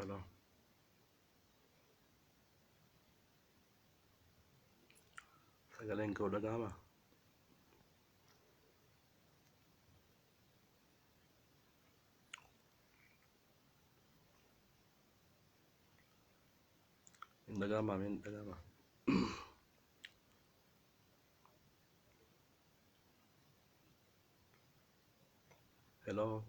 Hello, hello. Sagaleen koo dhaga'amaa? Hin dhaga'amaa mee hin dhaga'amaa? Hello.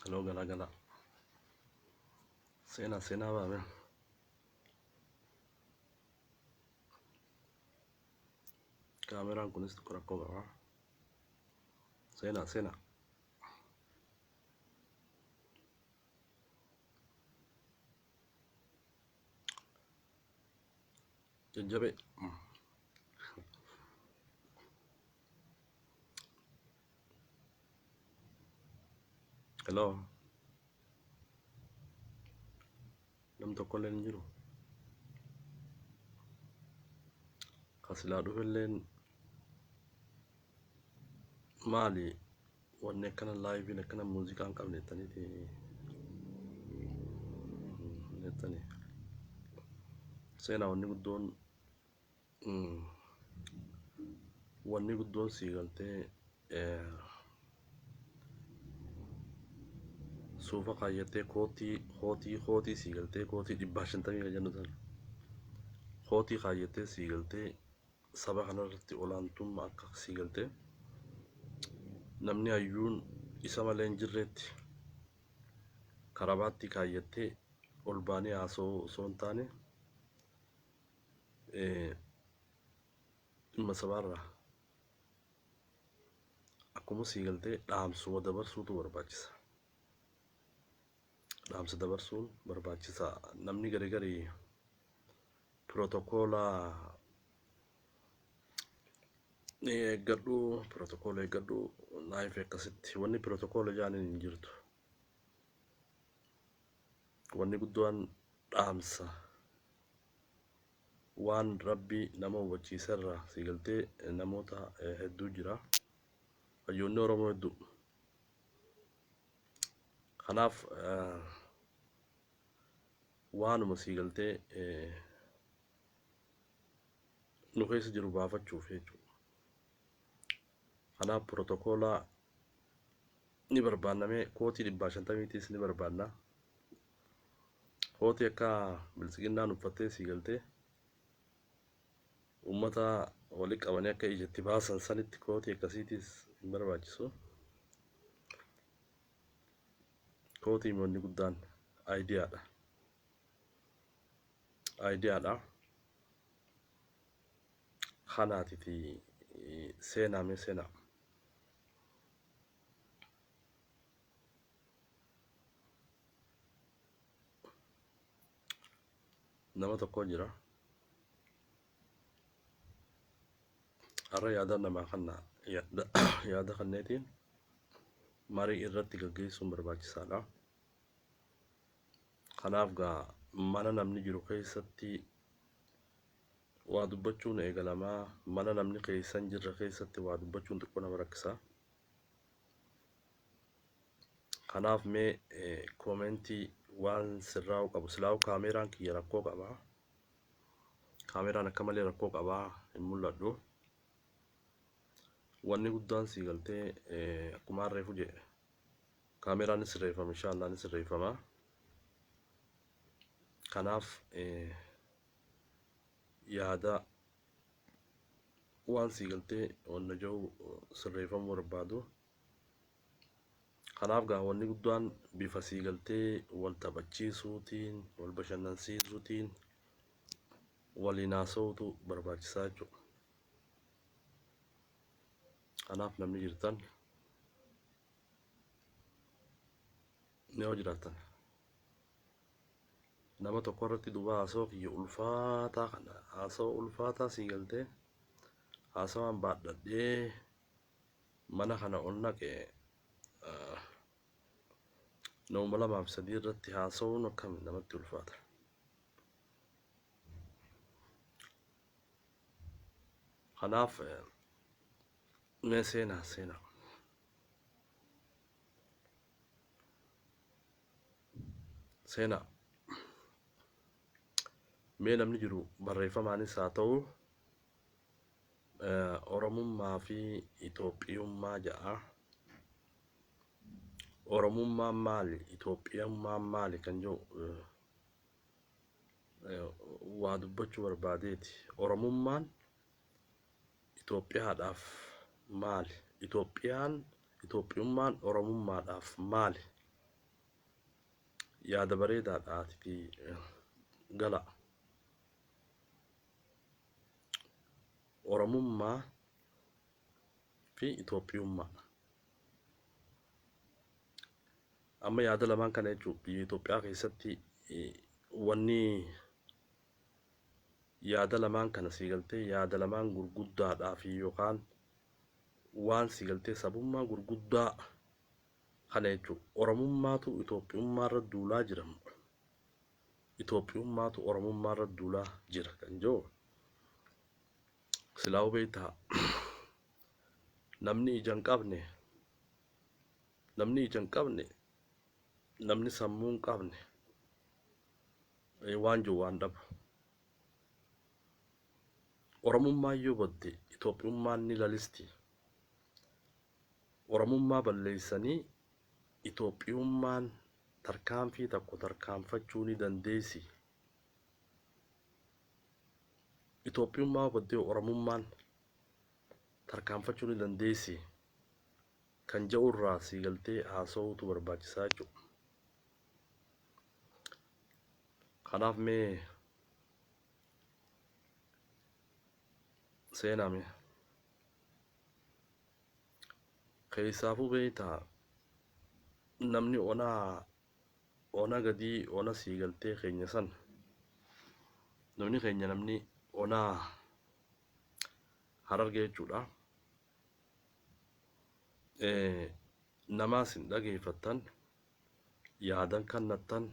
Hello galaa galaa. Seenaa seenaa baame. Kaameraan kunis xiqqoo rakkoo qaba. Seenaa seenaa. Jajjabee. Hello. Nam tokkolleen hin jiru. Ka silaa dhufelleen maali wanni akkana liveiin akkana muuziqaa hin qabne jettaniiti jettanii. Seenaa wanni guddoon sii galtee suufa kaayyattee kootii kootii kootii sii galtee kootii 150 kan jennu sana kootii kaayyattee sii galtee saba kanarratti olaantummaa akka sii galtee namni hayyuun isa malee hin jirreetti karabaatti kaayyattee ol baanee haasa'uu osoo hin taane, dhimma sabaarraa akkuma sii galtee dhaamsuma dabarsuutu barbaachisa. Dhaamsa dabarsuun barbaachisaa. Namni gari gari pirootokoolaa ni eeggadhu, pirootokoolaa eeggadhu naayif akkasitti wanni pirootokoolaa jaaniin hin jirtu. Wanni guddaan dhaamsa waan Rabbi nama hubachiiserraa sii galtee namoota hedduu jira. Hayyoonni Oromoo hedduu. Kanaaf waanuma sii galtee nu keessa jiru baafachuuf jechuudha. Kanaaf pirootokoolaa ni barbaannamee kootii 150tiis ni barbaanna. Kootii akka biltsiginnaan uffattee sii galtee uummata walitti qabanii akka ijatti baasan sanitti kootii akkasiitis hin barbaachisu. Kootii wanni guddaan ideadha. Ideadha. Kanaatiti seenaa mee seenaa. Nama tokko jira. Har'a yaada namaa kana yaada kanneetiin marii irratti gaggeessuun barbaachisaadha. Kanaaf gaa mana namni jiru keessatti waa dubbachuun eegalamaa, mana namni keessa hin jirre keessatti waa dubbachuun xiqqoo nama rakkisa. Kanaaf mee commentii waan sirraa'uu qabu silaa'u kaameeraan kiyya rakkoo qaba. Kaameeraan akka malee rakkoo qabaa, hin mul'adhu. Wanni guddaan sii galtee akkuma harreefu jedhe kaameeraan ni sirreeffama, inshaallah ni sirreeffama. Kanaaf yaada waan sii galtee wanna jiru sirreeffamuu barbaadu. Kanaaf gaa wanni guddaan bifa sii galtee wal taphachiisuutiin, wal bashannansiisuutiin waliin haasa'uutu barbaachisaa jechuudha. Kanaaf namni jirtan ni yoo jiraattan nama tokko irratti duuba haasawaa kiyya ulfaataa kana haasawaa ulfaataa sii galtee haasawaan baadhadhee mana kana ol naqe. Nama lamaaf sadii irratti haasa'uun akkam namatti ulfaata. Kanaaf mee seenaa seenaa. Seenaa. Mee namni jiru barreeffamaanis haa ta'u Oromummaa fi Itoophiyummaa ja'a. Oromummaan maali? Itoophiyummaan maali? Kan jedhu waa dubbachuu barbaadeeti. Oromummaan Itoophiyaadhaaf maali? Itoophiyaan Itoophiyummaan Oromummaadhaaf maali? Yaada bareedaadhaati gala. Oromummaa fi Itoophiyummaa. Amma yaada lamaan kana jechuun biyya Itoophiyaa keessatti wanni yaada lamaan kana sii galtee yaada lamaan gurguddaadhaa fi yookaan waan sii galtee sabummaa gurguddaa kana jechuun Oromummaatu Itoophiyummaa irra duulaa jira. Itoophiyummaatu Oromummaa irra duulaa jira kan jiru. Silaa beektaa, namni ija hin qabne, namni ija hin qabne, namni sammuu hin qabne waan jiru waan dhabu. Oromummaan yoo badde Itoophiyummaan ni lalisti. Oromummaa balleessanii Itoophiyummaan tarkaanfii tokko tarkaanfachuu ni dandeessi. Itoophiyummaa baddee Oromummaan tarkaanfachuu ni dandeessi kan jedhu irraa sii galtee haasa'uutu barbaachisaa jechuudha. Kanaaf mee seenaa mee keessaafuu beektaa, namni onaa ona gadii ona sii galtee keenya san, namni keenya, namni onaa Harargee jechuudha. Namaas hin dhageeffattan, yaadan kannattan,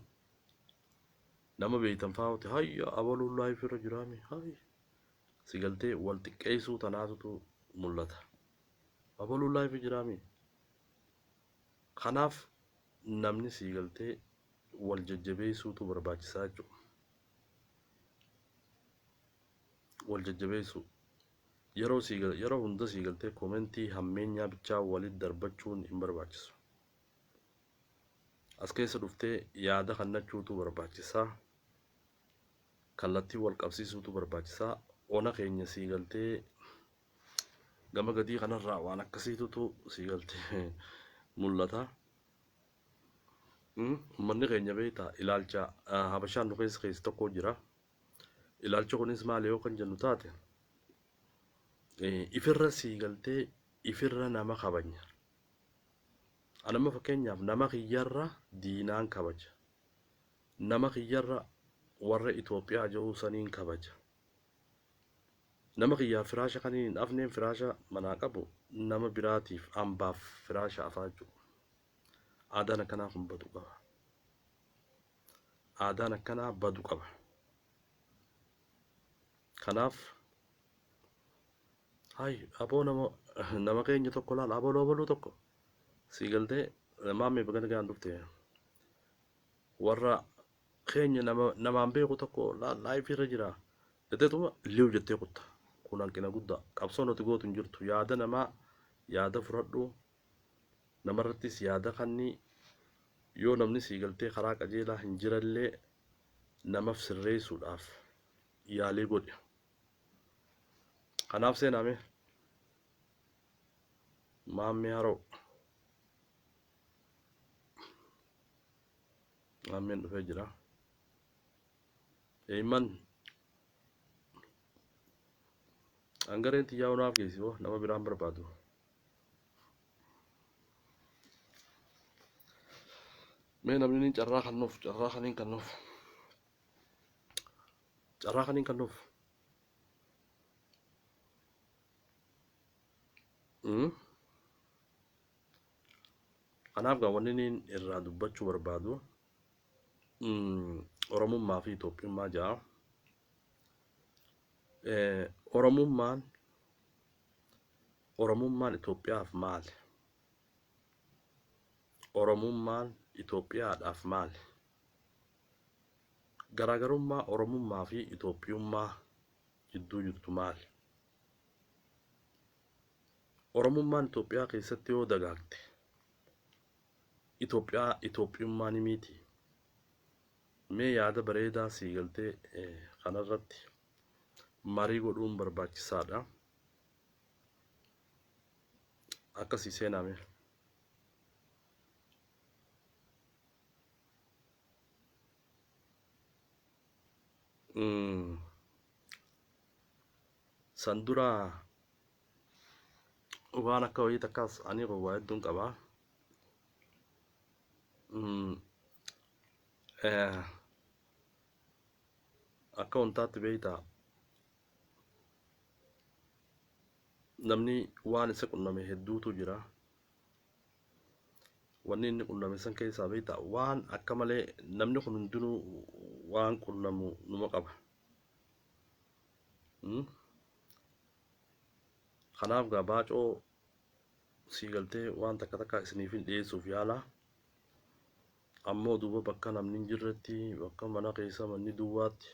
nama beeytan faa'uti hayya abaluun live irra jiraami hayya si galtee wal xiqqeessuu tanaatutu mul'ata. Abaluun live jiraami. Kanaaf namni sii galtee wal jajjabeessuutu barbaachisaa jechuudha. Wal jajjabeessuu. Yeroo sii yeroo hunda sii galtee comment hammeenyaa bichaa walitti darbachuun hin barbaachisu. As keessa dhuftee yaada kannachuutu barbaachisaa. Kallattii wal qabsiisuutu barbaachisaa. Ona keenya sii galtee gama gadii kanarraa waan akkasiitutu sii galtee mul'ata. Uummanni keenya beektaa, ilaalcha Habashaan nu keessa keessa tokko jira. Ilaalchi kunis maali yoo kan jennu taate, ifirra sii galtee ifirra nama kabanya. Anamma fakkeenyaaf nama kiyyarra diinaan kabaja. Nama kiyyarra warra Itoophiyaa jedhuu saniin kabaja. Nama kiyyaaf firaasha kan hin afneen firaasha manaa qabu nama biraatiif ambaaf firaasha afaa jechuudha. Aadaan akkanaa kun badu qaba. Aadaan akkanaa badu qaba. Kanaaf hay aboo nama keenya tokko laal, abaluu abaluu tokko sii galtee maammee baga nagaan dhufte, warra keenya nama namaan beeku tokko laal live irra jira jetteetuma liw jettee kutta. Kun hanqina guddaa. Qabsoo nuti gootu hin jirtu. Yaada namaa yaada fudhadhu, namarrattis yaada kanni. Yoo namni sii galtee karaa qajeelaa hin jirallee namaf sirreessuudhaaf yaalii godhi. Kanaaf seenaame maammee haroo maammeen dhufee jira. Eeyman hangareen xiyyaa naaf geessi hoo nama biraan barbaadu. Mee namni ni carraa kan nuuf, carraa kaniin kan nuuf, carraa kaniin kan nuuf. Kanaaf gaa wanni inni irraa dubbachuu barbaadu Oromummaa fi Itoophiyummaa ja'a. Oromummaan Oromummaan Itoophiyaaf maali? Oromummaan Itoophiyaadhaaf maali? Garaagarummaa Oromummaa fi Itoophiyummaa jidduu jirtu maali? Oromummaan Itoophiyaa keessatti yoo dagaagte Itoophiyaa Itoophiyummaa ni miti. Mee yaada bareedaa sii galtee kanarratti marii godhuun barbaachisaadha. Akkasii seenaa mee. San dura waan akka wayii takkaas ani waa hedduun qaba. Akka wantaatti beektaa, namni waan isa qunname hedduutu jira. Wanni inni qunname san keessaa beektaa, waan akka malee namni kun hundinuu waan qunnamu numa qaba. Kanaaf gaa baacoo sii galtee waan takka takka isiniif hin dhiyeessuuf yaala. Ammoo duuba bakka namni hin jirretti, bakka mana keessa manni duwwaatti,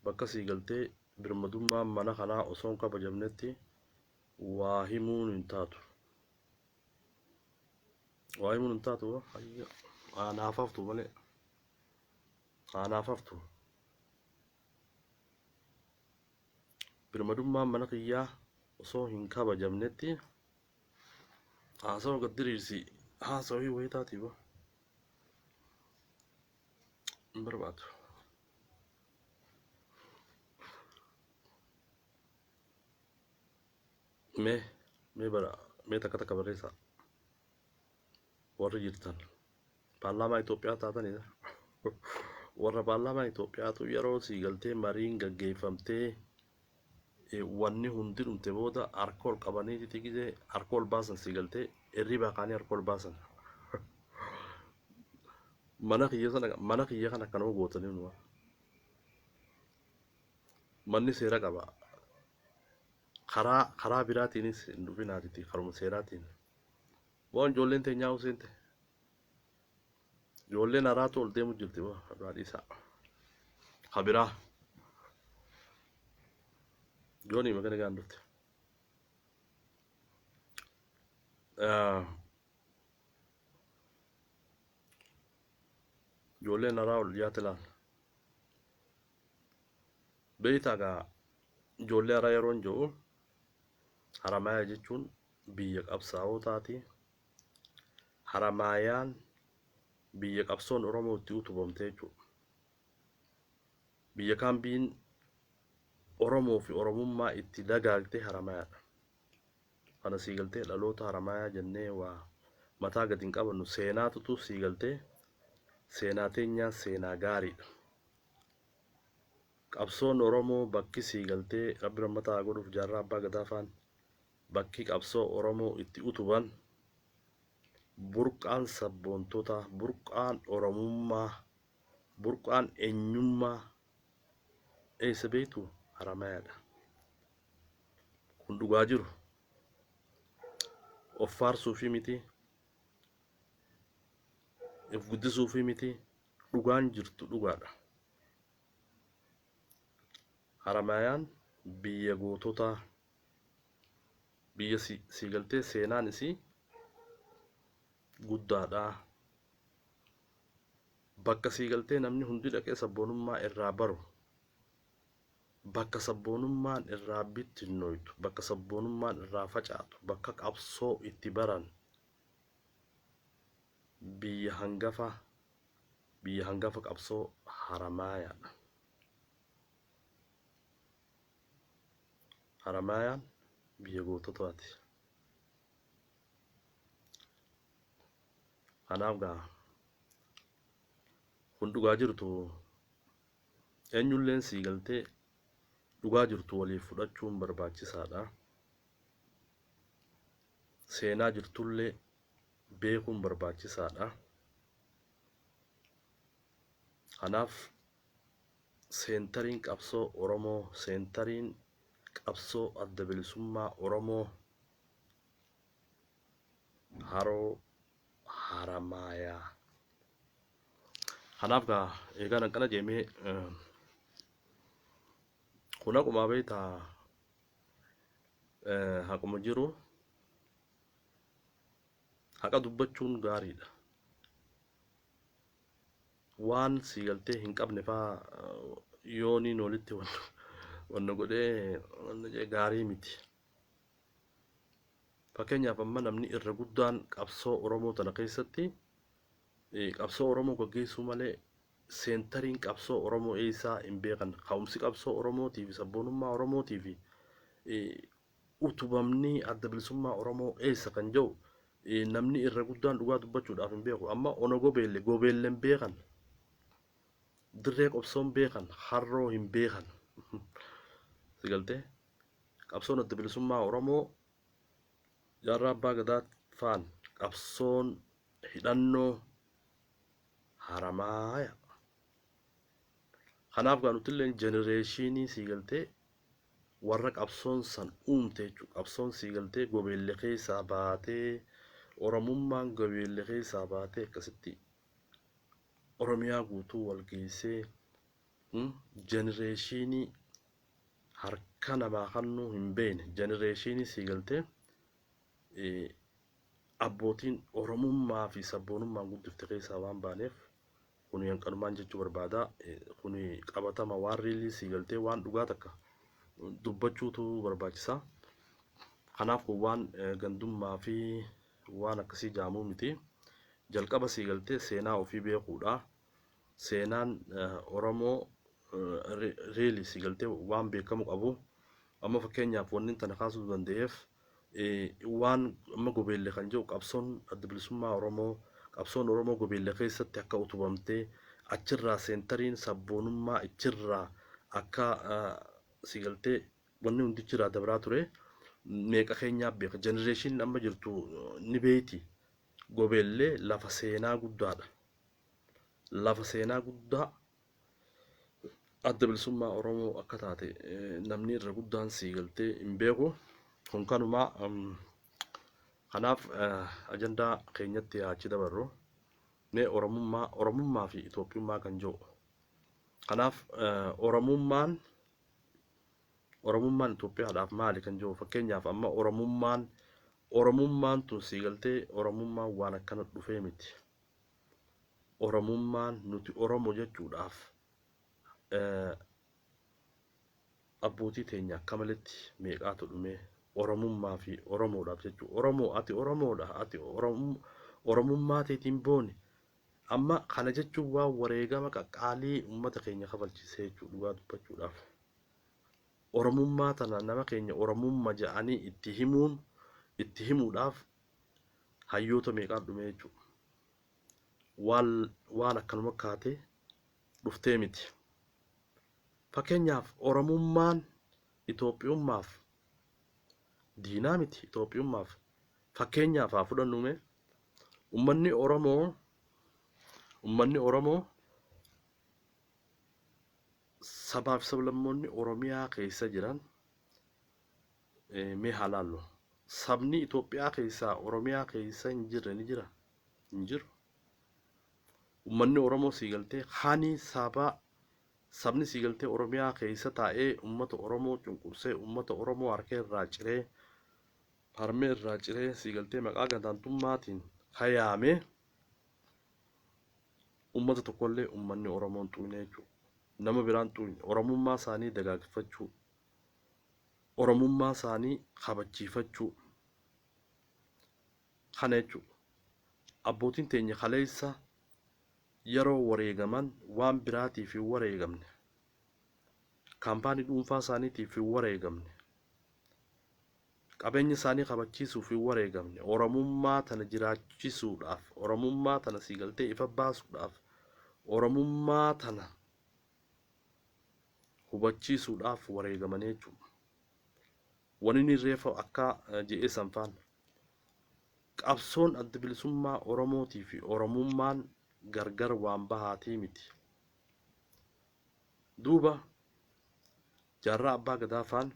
bakka sii galtee birmadummaan mana kanaa osoo hin kabajamnetti waa himuun hin taatu. Waa himuun hin taatu, anaaf haftu malee. Anaaf haftu. Birmadummaan mana kiyyaa osoo hin kabajamnetti haasawa gad diriirsi haasawii wayii taati boo. Hin barbaadu. Mee mee bara mee takka takka barreessaa warri jirtan paarlaamaa Itoophiyaa taatanidha. Warra paarlaamaa Itoophiyaatu yeroo sii galtee mariin gaggeeffamtee wanni hundi dhumte booda harka ol qabanii xixiqisee harka ol baasan, sii galtee hirribaa kaanii harka ol baasan. Mana kiyya sana, mana kiyya kana akkanuma gootanii numa. Manni seera qaba. Karaa biraatiinis hin dhufinaatiti, karuma seeraatiin. Waan ijoolleen teenyaa seente. Ijoolleen haraatu ol deemu jirti boo irraa dhiisaa. Kabiraa. Joonii magana gaan dhufte. Ijoolleen haraa ol dhiyaate laal. Beeytaa gaa, ijoollee haraa yeroon jiru, Haramaaya jechuun biyya qabsaa'otaati. Haramaayaan biyya qabsoon Oromoo itti utubamte jechuudha. Biyya kaambiin Oromoo fi Oromummaa itti dagaagte Haramayaadha. Kana sii galtee dhaloota Haramayaa jennee waa mataa gadi hin qabannu, seenaatutu sii galtee seenaa teenyaa seenaa gaariidha. Qabsoon Oromoo bakki sii galtee Rabbi rahmata haa godhuuf Jaarraa Abbaa Gadaa faan bakki qabsoo Oromoo itti utuban, burqaan sabboontotaa, burqaan Oromummaa, burqaan eenyummaa eessa beektu? Haramayaadha. Kun dhugaa jiru. Of faarsuufi miti, of guddisuufi miti, dhugaan jirtu dhugaadha. Haramayaan biyya goototaa, biyya sii galtee seenaan isii guddaadha. Bakka sii galtee namni hundi dhaqee sabboonummaa irraa baru, bakka sabboonummaan irraa bittinnoytu, bakka sabboonummaan irraa facaatu, bakka qabsoo itti baran, biyya hangafa, biyya hangafa qabsoo Haramaayaadha. Haramaayaan biyya goototaati. Kanaaf gaa kun dhugaa jirtu, eenyulleen sii galtee dhugaa jirtu waliif fudhachuun barbaachisaadha. Seenaa jirtullee Beekuun barbaachisaadha. Kanaaf seentariin qabsoo Oromoo, seentariin qabsoo adda bilisummaa Oromoo haroo Haramaayaa. Kanaaf gaa eegaan akkana jeemee kun akkuma beektaa haquma jiru haqa dubbachuun gaariidha. Waan sii galtee hin qabne faa yooniin walitti wanna godhee wanna jee gaarii miti. Fakkeenyaaf amma namni irra guddaan qabsoo Oromoo tana keessatti qabsoo Oromoo gaggeessuu malee seentariin qabsoo Oromoo eessaa hin beekan. Ka'umsi qabsoo Oromootii fi sabboonummaa Oromootii fi utubamni adda bilisummaa Oromoo eessa kan jedhu namni irra guddaan dhugaa dubbachuudhaaf hin beeku. Amma ono gobeelle gobeelleen beekan. Dirree qabsoon beekan harroo hin beekan. Sigaltee qabsoon adda bilisummaa Oromoo jaarraa abbaa gadaa faan qabsoon hidhannoo Haramaaya. Kanaaf gaa nutilleen jenereeshinii sii galtee warra qabsoon san uumte jechuudha. Qabsoon sii galtee gobeelle keessaa baatee Oromummaan gobeelle keessaa baatee akkasitti Oromiyaa guutuu wal geessee jenereeshinii harka namaa kannuu hin beekne jenereeshinii sii galtee abbootiin Oromummaa fi sabboonummaan guddifte keessaa waan baaneef kuni hanqanumaan jechuu barbaada. Kuni qabatama waan riilii sii galtee waan dhugaa takka dubbachuutu barbaachisa. Kanaaf kun waan gandummaa fi waan akkasii jaamuu miti. Jalqaba sii galtee seenaa ofii beekuudha. Seenaan Oromoo riilii sii galtee waan beekamu qabu. Amma fakkeenyaaf wanni tana kaasuu danda'eef waan amma gobeelle kan jedhu qabsoon adda bilisummaa Oromoo qabsoon Oromoo gobeelle keessatti akka utubamtee achirraa seentariin sabboonummaa achirraa akka si galtee wanni hundi achirraa dabraa ture meeqa keenyaa beeka jenereeshiniin amma jirtu ni beeyti gobeellee lafa seenaa guddaadha. Lafa seenaa guddaa adda bilisummaa Oromoo akka taate namni irra guddaan sii galtee hin beeku. Kun kanumaa kanaaf ajandaa keenyatti haa achi dabarru. Mee Oromummaa Oromummaa fi Itoophiyummaa kan jiru. Kanaaf Oromummaan Oromummaan Itoophiyaadhaaf maali kan jiru fakkeenyaaf amma Oromummaan Oromummaan tun sii galtee Oromummaan waan akkana dhufee miti. Oromummaan nuti Oromo jechuudhaaf abbootii teenya akka maletti meeqaatu dhumee Oromummaa fi Oromoodhaaf jechuu Oromoo ati Oromoodha ati Oromummaa teetiin booni amma kana jechuun waan wareegama qaqqaalii uummata keenya kafalchiisee jechuu dhugaa dubbachuudhaaf Oromummaa tana nama keenya Oromumma jedhanii itti himuun itti himuudhaaf hayyoota meeqaan dhumee jechuu waan waan akkanuma kaatee dhuftee miti. Fakkeenyaaf Oromummaan Itoophiyummaaf diinaa miti Itoophiyummaaf. Fakkeenyaaf haa fudhannu mee ummanni Oromoo ummanni Oromoo sabaaf sablammoonni Oromiyaa keessa jiran mee haa laallu. Sabni Itoophiyaa keessaa Oromiyaa keessa hin jirre ni jira? Hin jiru. Ummanni Oromoo sii galtee hani saba sabni sii galtee Oromiyaa keessa taa'ee ummata Oromoo cunqursee ummata Oromoo harka irraa ciree harmee irraa ciree sii galtee maqaa gadaantummaatiin hayaame ummata tokkollee ummanni Oromoon xuqne jechuudha. Nama biraan xuqne Oromummaa isaanii dagaagfachuu Oromummaa isaanii kabachiifachuu kana jechuudha. Abbootiin teenya kaleessa yeroo wareegaman waan biraatiif hin wareegamne. Kaampaanii dhuunfaa isaaniitiif hin wareegamne. Qabeenya isaanii kabachiisuuf hin wareegamne. Oromummaa tana jiraachisuudhaaf, Oromummaa tana sii galtee ifa baasuudhaaf, Oromummaa tana hubachiisuudhaaf wareegamanii jechuudha. Wani inni reefa akka je'ee sanfaan. Qabsoon adda bilisummaa Oromootii fi Oromummaan gargar waan bahaatii miti. Duuba Jaarraa Abbaa Gadaa faan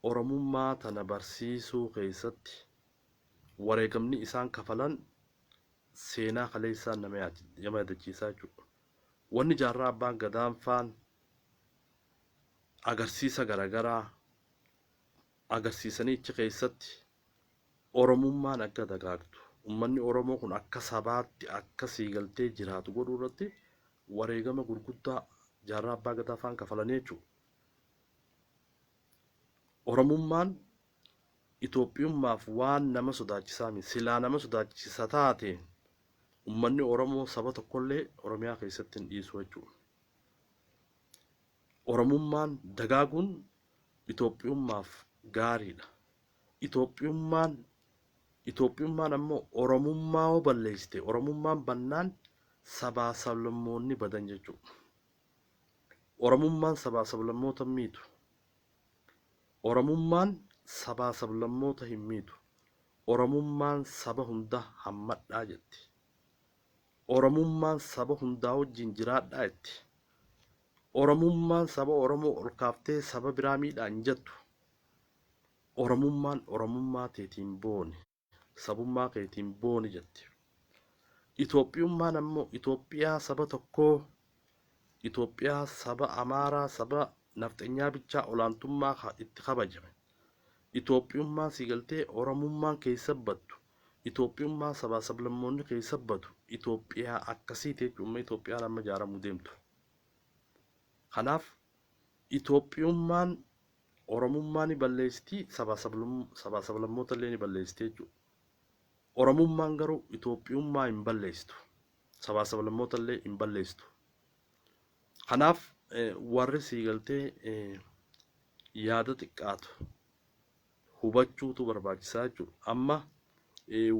Oromummaa tana barsiisuu keessatti wareegamni isaan kafalan seenaa kaleessaa nama yaadachiisaa jechuudha. Wanni Jaarraa Abbaan Gadaan faan agarsiisa garagaraa agarsiisanii achi keessatti Oromummaan akka dagaagtu, ummanni Oromoo kun akka sabaatti akka siigaltee jiraatu godhuu irratti wareegama gurguddaa Jaarraa Abbaa Gadaa faan kafalanii jechuudha. Oromummaan Itoophiyummaaf waan nama sodaachisaa miti. Silaa nama sodaachisa taate ummanni Oromoo saba tokkollee Oromiyaa keessatti hin dhiisu jechuudha. Oromummaan dagaaguun Itoophiyummaaf gaariidha. Itoophiyummaan ammoo Oromummaa hoo balleessite, Oromummaan bannaan sabaa sablammoonni badan jechuudha. Oromummaan sabaa sablammoota hin miitu. Oromummaan sabaa sablammoota hin miitu. Oromummaan saba hunda hammadhaa jetti. Oromummaan saba hundaa wajjin jiraadhaa jetti. Oromummaan saba Oromoo ol kaaftee saba biraa miidhaa hin jettu. Oromummaan Oromummaa teetiin booni, sabummaa keetiin booni jetti. Itoophiyummaan ammoo Itoophiyaa saba tokkoo, Itoophiyaa saba Amaaraa, saba nafxenyaa bichaa olaantummaa itti kabajame. Itoophiyummaan sii galtee Oromummaan keessa battu, Itoophiyummaan sabaa sablammoonni keessa batu, Itoophiyaa akkasiiti jechuudha Itoophiyaan amma ijaaramuu deemtu. Kanaaf Itoophiyummaan Oromummaa ni balleessiti, sabaa sablammoota illee ni balleessiti jechuudha. Oromummaan garuu Itoophiyummaa hin balleessitu. Sabaa sablammoota illee hin balleessitu. Kanaaf warri sii galtee yaada xiqqaatu hubachuutu barbaachisaa jechuudha. Amma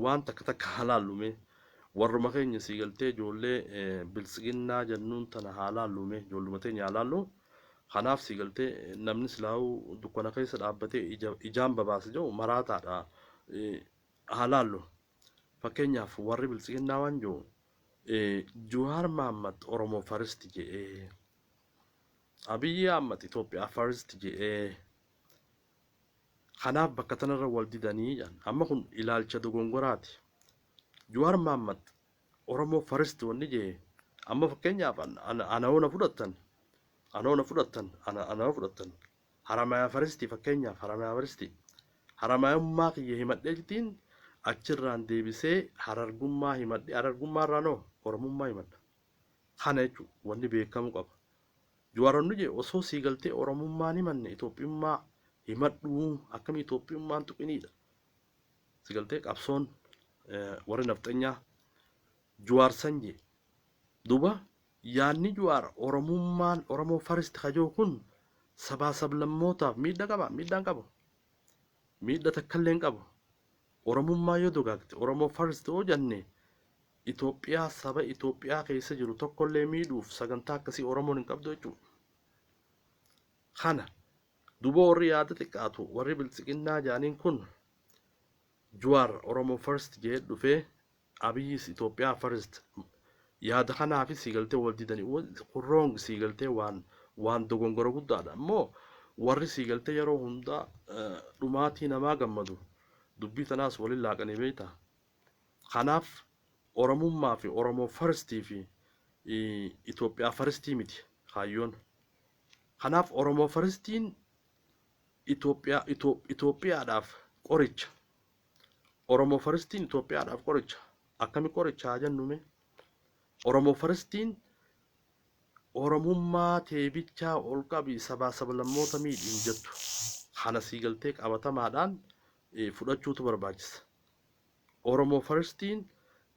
waan takka takka haa laallume, warruma keenya sii galtee ijoollee biltsiginnaa jennuun tana haa laallume, ijoolluma teenya haa laallu. Kanaaf sii galtee namni silaa'uu dukkana keessa dhaabbatee ijaan babaasa jedhu maraataadha. Haa laallu. Fakkeenyaaf warri biltsiginnaa waan jiru Jawaar Mahaammad Oromoo first jedhee, Abiyyi Ahmad Itoophiyaa first jedhee, kanaaf bakka tanarra wal didanii jedhan. Amma kun ilaalcha dogongoraati. Jawaar Mahaammad Oromoo first wanni jedhe, amma fakkeenyaaf ana hoo na fudhattan, ana hoo na fudhattan, ana hoo fudhattan Haramayaa first, fakkeenyaaf Haramayaa first, Haramayummaa kiyya himadhee jitiin achirraan deebisee harargummaa himadhee, harargummaa irraan hoo Oromummaa himadha. Kana jechuun wanni beekamu qaba. Jawaaronni jedhe osoo sii galtee Oromummaan himanne Itoophiyummaa himadhuu, akkamii Itoophiyummaan tuqiniidha. Si galtee qabsoon warri nafxanyaa Jawaar san jee. Duuba yaadni Jawaar Oromummaan Oromoo first kajoo kun sabaa sablammootaaf miidha qaba? Miidhaan qabu. Miidha takkallee hin qabu. Oromummaa yoo dogaagte, Oromoo first yoo jenne, Itoophiyaa saba Itoophiyaa keessa jiru tokkollee miidhuuf sagantaa akkasii Oromoon hin qabdu jechuudha. Kana duuba warri yaada xiqqaatu, warri biltsiginnaa jedhaniin kun, Jawaar Oromoo first jedhee dhufee, Abiyyis Itoophiyaa first, yaada kanaafis sii galtee wal didanii kun wrong, sii galtee waan dogongora guddaadha. Ammoo warri sii galtee yeroo hundaa dhumaatii namaa gammadu dubbii tanaas waliin laaqanii beektaa. Kanaaf Oromummaa fi Oromoo firstii fi Itoophiyaa firstii miti kaayyoon. Kanaaf Oromoo firstiin Itoophiyaadhaaf qoricha. Oromoo firstiin Itoophiyaadhaaf qoricha. Akkami qoricha haa jennume? Oromoo firstiin Oromummaa teebichaa ol qabi, sabaa sablammoota miidhi hin jettu. Kana sii galtee qabatamaadhaan fudhachuutu barbaachisa. Oromoo firstiin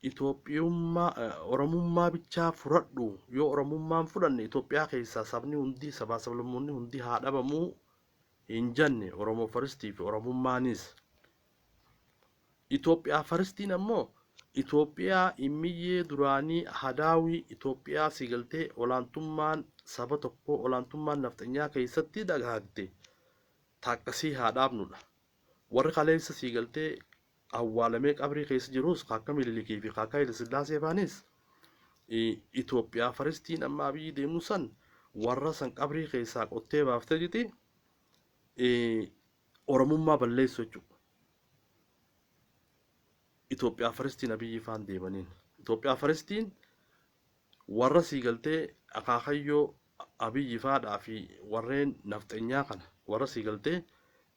Itoophiyummaa Oromummaa bichaa fudhadhu, yoo Oromummaan fudhanne Itoophiyaa keessaa sabni hundi, sabaa sablammoonni hundi haa dhabamuu hin jenne Oromoo firstii fi Oromummaanis. Itoophiyaa firstiin ammoo Itoophiyaa immiyyee duraanii hadaawii Itoophiyaa si galtee olaantummaan saba tokkoo, olaantummaan nafxanyaa keessatti dagaagte taakkasii haa dhaabnudha. Warri kaleessa sii galtee awwaalamee qabrii keessa jirus akka Minilikii fi akka Haile Sillaasee faanis Itoophiyaa firstiin amma Abiyyi deemu san warra san qabrii keessaa qottee baaftee jiti Oromummaa balleessu jechuudha. Itoophiyaa firstiin Abiyyi faan deemaniin. Itoophiyaa firstiin warra sii galtee akaakayyoo Abiyyi faadhaa fi warreen nafxenyaa kana warra sii galtee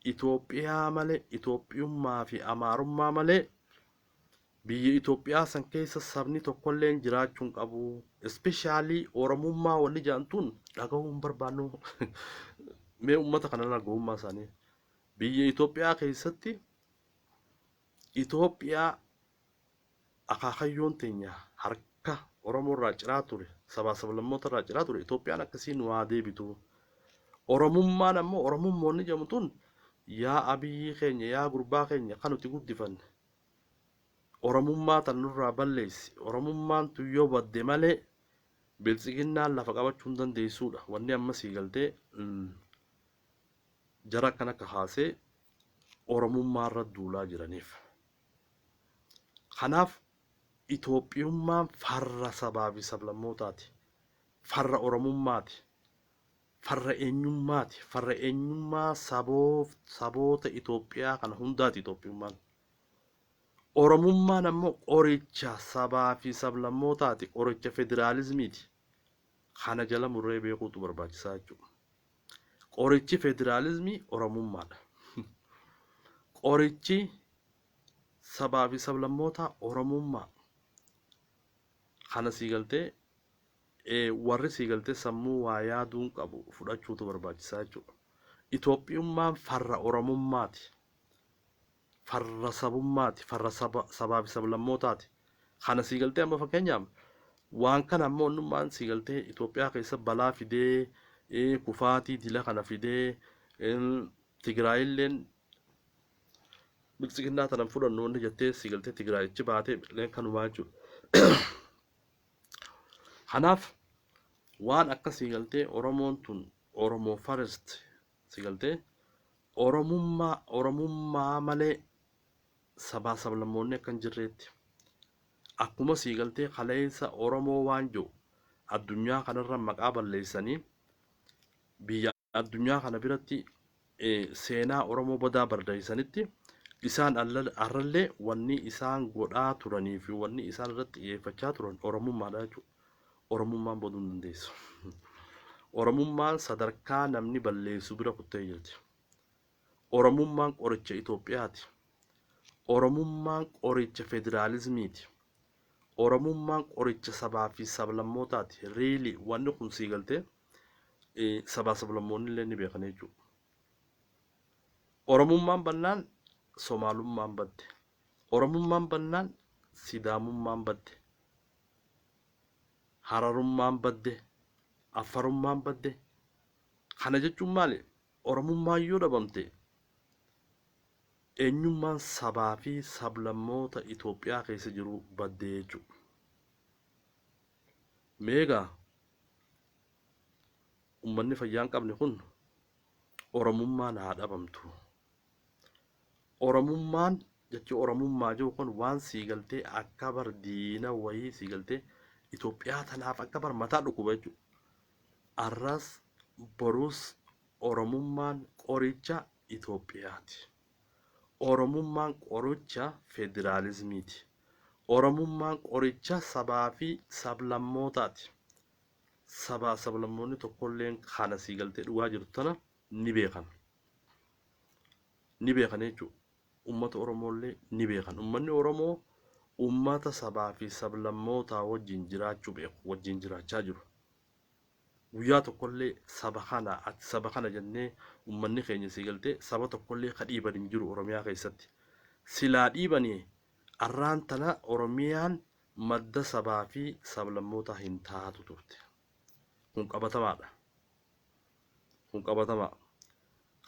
Itoophiyaa malee, Itoophiyummaa fi Amaarummaa malee biyya Itoophiyaa san keessa sabni tokkolleen jiraachuu hin qabu. Especially Oromummaa wanni jedhamtuun dhagahuu hin barbaannu. Mee uummata kana irraa gowwummaa isaanii. Biyya Itoophiyaa keessatti Itoophiyaa akaakayyoon teenya harka Oromoo irraa ciraa ture, sabaa sablammoota irraa ciraa ture, Itoophiyaan akkasii nu haa deebitu. Oromummaan ammoo Oromummoonni jedhamu tun yaa Abiyyii keenya, yaa gurbaa keenya kan nuti guddifanne. Oromummaa tan nurraa balleessi. Oromummaan tun yoo badde malee biltsiginnaan lafa qabachuu hin dandeessuudha. Wanni amma sii galtee jara akkana kaasee Oromummaa irra duulaa jiraniif. Kanaaf Itoophiyummaan farra sabaa fi sablammootaati. Farra Oromummaati. Farra eenyummaati. Farra eenyummaa saboota Itoophiyaa kana hundaati Itoophiyummaan. Oromummaan ammoo qoricha sabaa fi sablammootaati. Qoricha federaalizmiiti. Kana jala murree beekuutu barbaachisaa jechuudha. Qorichi federaalizmii Oromummaadha. Qorichi sabaa fi sablammootaa Oromummaa. Kana sii galtee warri sii galtee sammuu waa yaaduun qabu fudhachuutu barbaachisaa jechuudha. Itoophiyummaan farra Oromummaati. Farra sabummaati. Farra sabaa fi sablammootaati. Kana sii galtee amma fakkeenyaaf waan kana ammoo onnummaan sii galtee Itoophiyaa keessa balaa fidee, kufaatii dila kana fidee, Tigraayilleen biltsiginnaa tanan fudhannu wanni jettee sii galtee Tigraayichi baatee illeen kanumaa jechuudha. Kanaaf waan akka sii galtee Oromoon tun Oromoo first sii galtee Oromummaa malee sabaa sablammoonni akka hin jirreetti. Akkuma sii galtee kaleessa Oromoo waan jiru addunyaa kanarra maqaa balleessanii biyya addunyaa kana biratti seenaa Oromoo badaa barreessanitti isaan arrallee wanni isaan godhaa turanii fi wanni isaan irratti xiyyeeffachaa turan Oromummaadha jechuudha. Oromummaan baduu hin dandeessu. Oromummaan sadarkaa namni balleessu bira kuttee jirti. Oromummaan qoricha Itoophiyaati. Oromummaan qoricha federaalizmiiti. Oromummaan qoricha sabaa fi sablammootaati. Really wanni kun sii galtee sabaa sablammoonni illee ni beekan jechuudha. Oromummaan bannaan Somaalummaan badde. Oromummaan bannaan Sidaamummaan badde. Hararummaan badde. Affarummaan badde. Kana jechuun maali? Oromummaan yoo dhabamte eenyummaan sabaa fi sablammoota Itoophiyaa keessa jiru badde jechuudha. Meegaa uummanni fayyaa hin qabne kun Oromummaan haa dhabamtu. Oromummaan jechi Oromummaa jiru kun waan sii galtee akka bar diina wayii sii galtee Itoophiyaa tanaaf akka bar mataa dhukkuba jechuudha. Arras borus Oromummaan qoricha Itoophiyaati. Oromummaan qoricha federaalizmiiti. Oromummaan qoricha sabaa fi sablammootaati. Sabaa sablammoonni tokkolleen kana sii galtee dhugaa jirtu tana ni beekan. Ni beekan jechuudha. Uummata Oromoollee ni beekan. Uummanni Oromoo uummata sabaa fi sablammootaa wajjin jiraachuu beeku, wajjin jiraachaa jiru. Guyyaa tokkollee saba kana ati saba kana jennee uummanni keenya sii galtee saba tokkollee ka dhiiban hin jiru Oromiyaa keessatti. Silaa dhiibanii arraan tana Oromiyaan madda sabaa fi sablammootaa hin taatu turte. Kun qabatamaadha. Kun qabatamaa.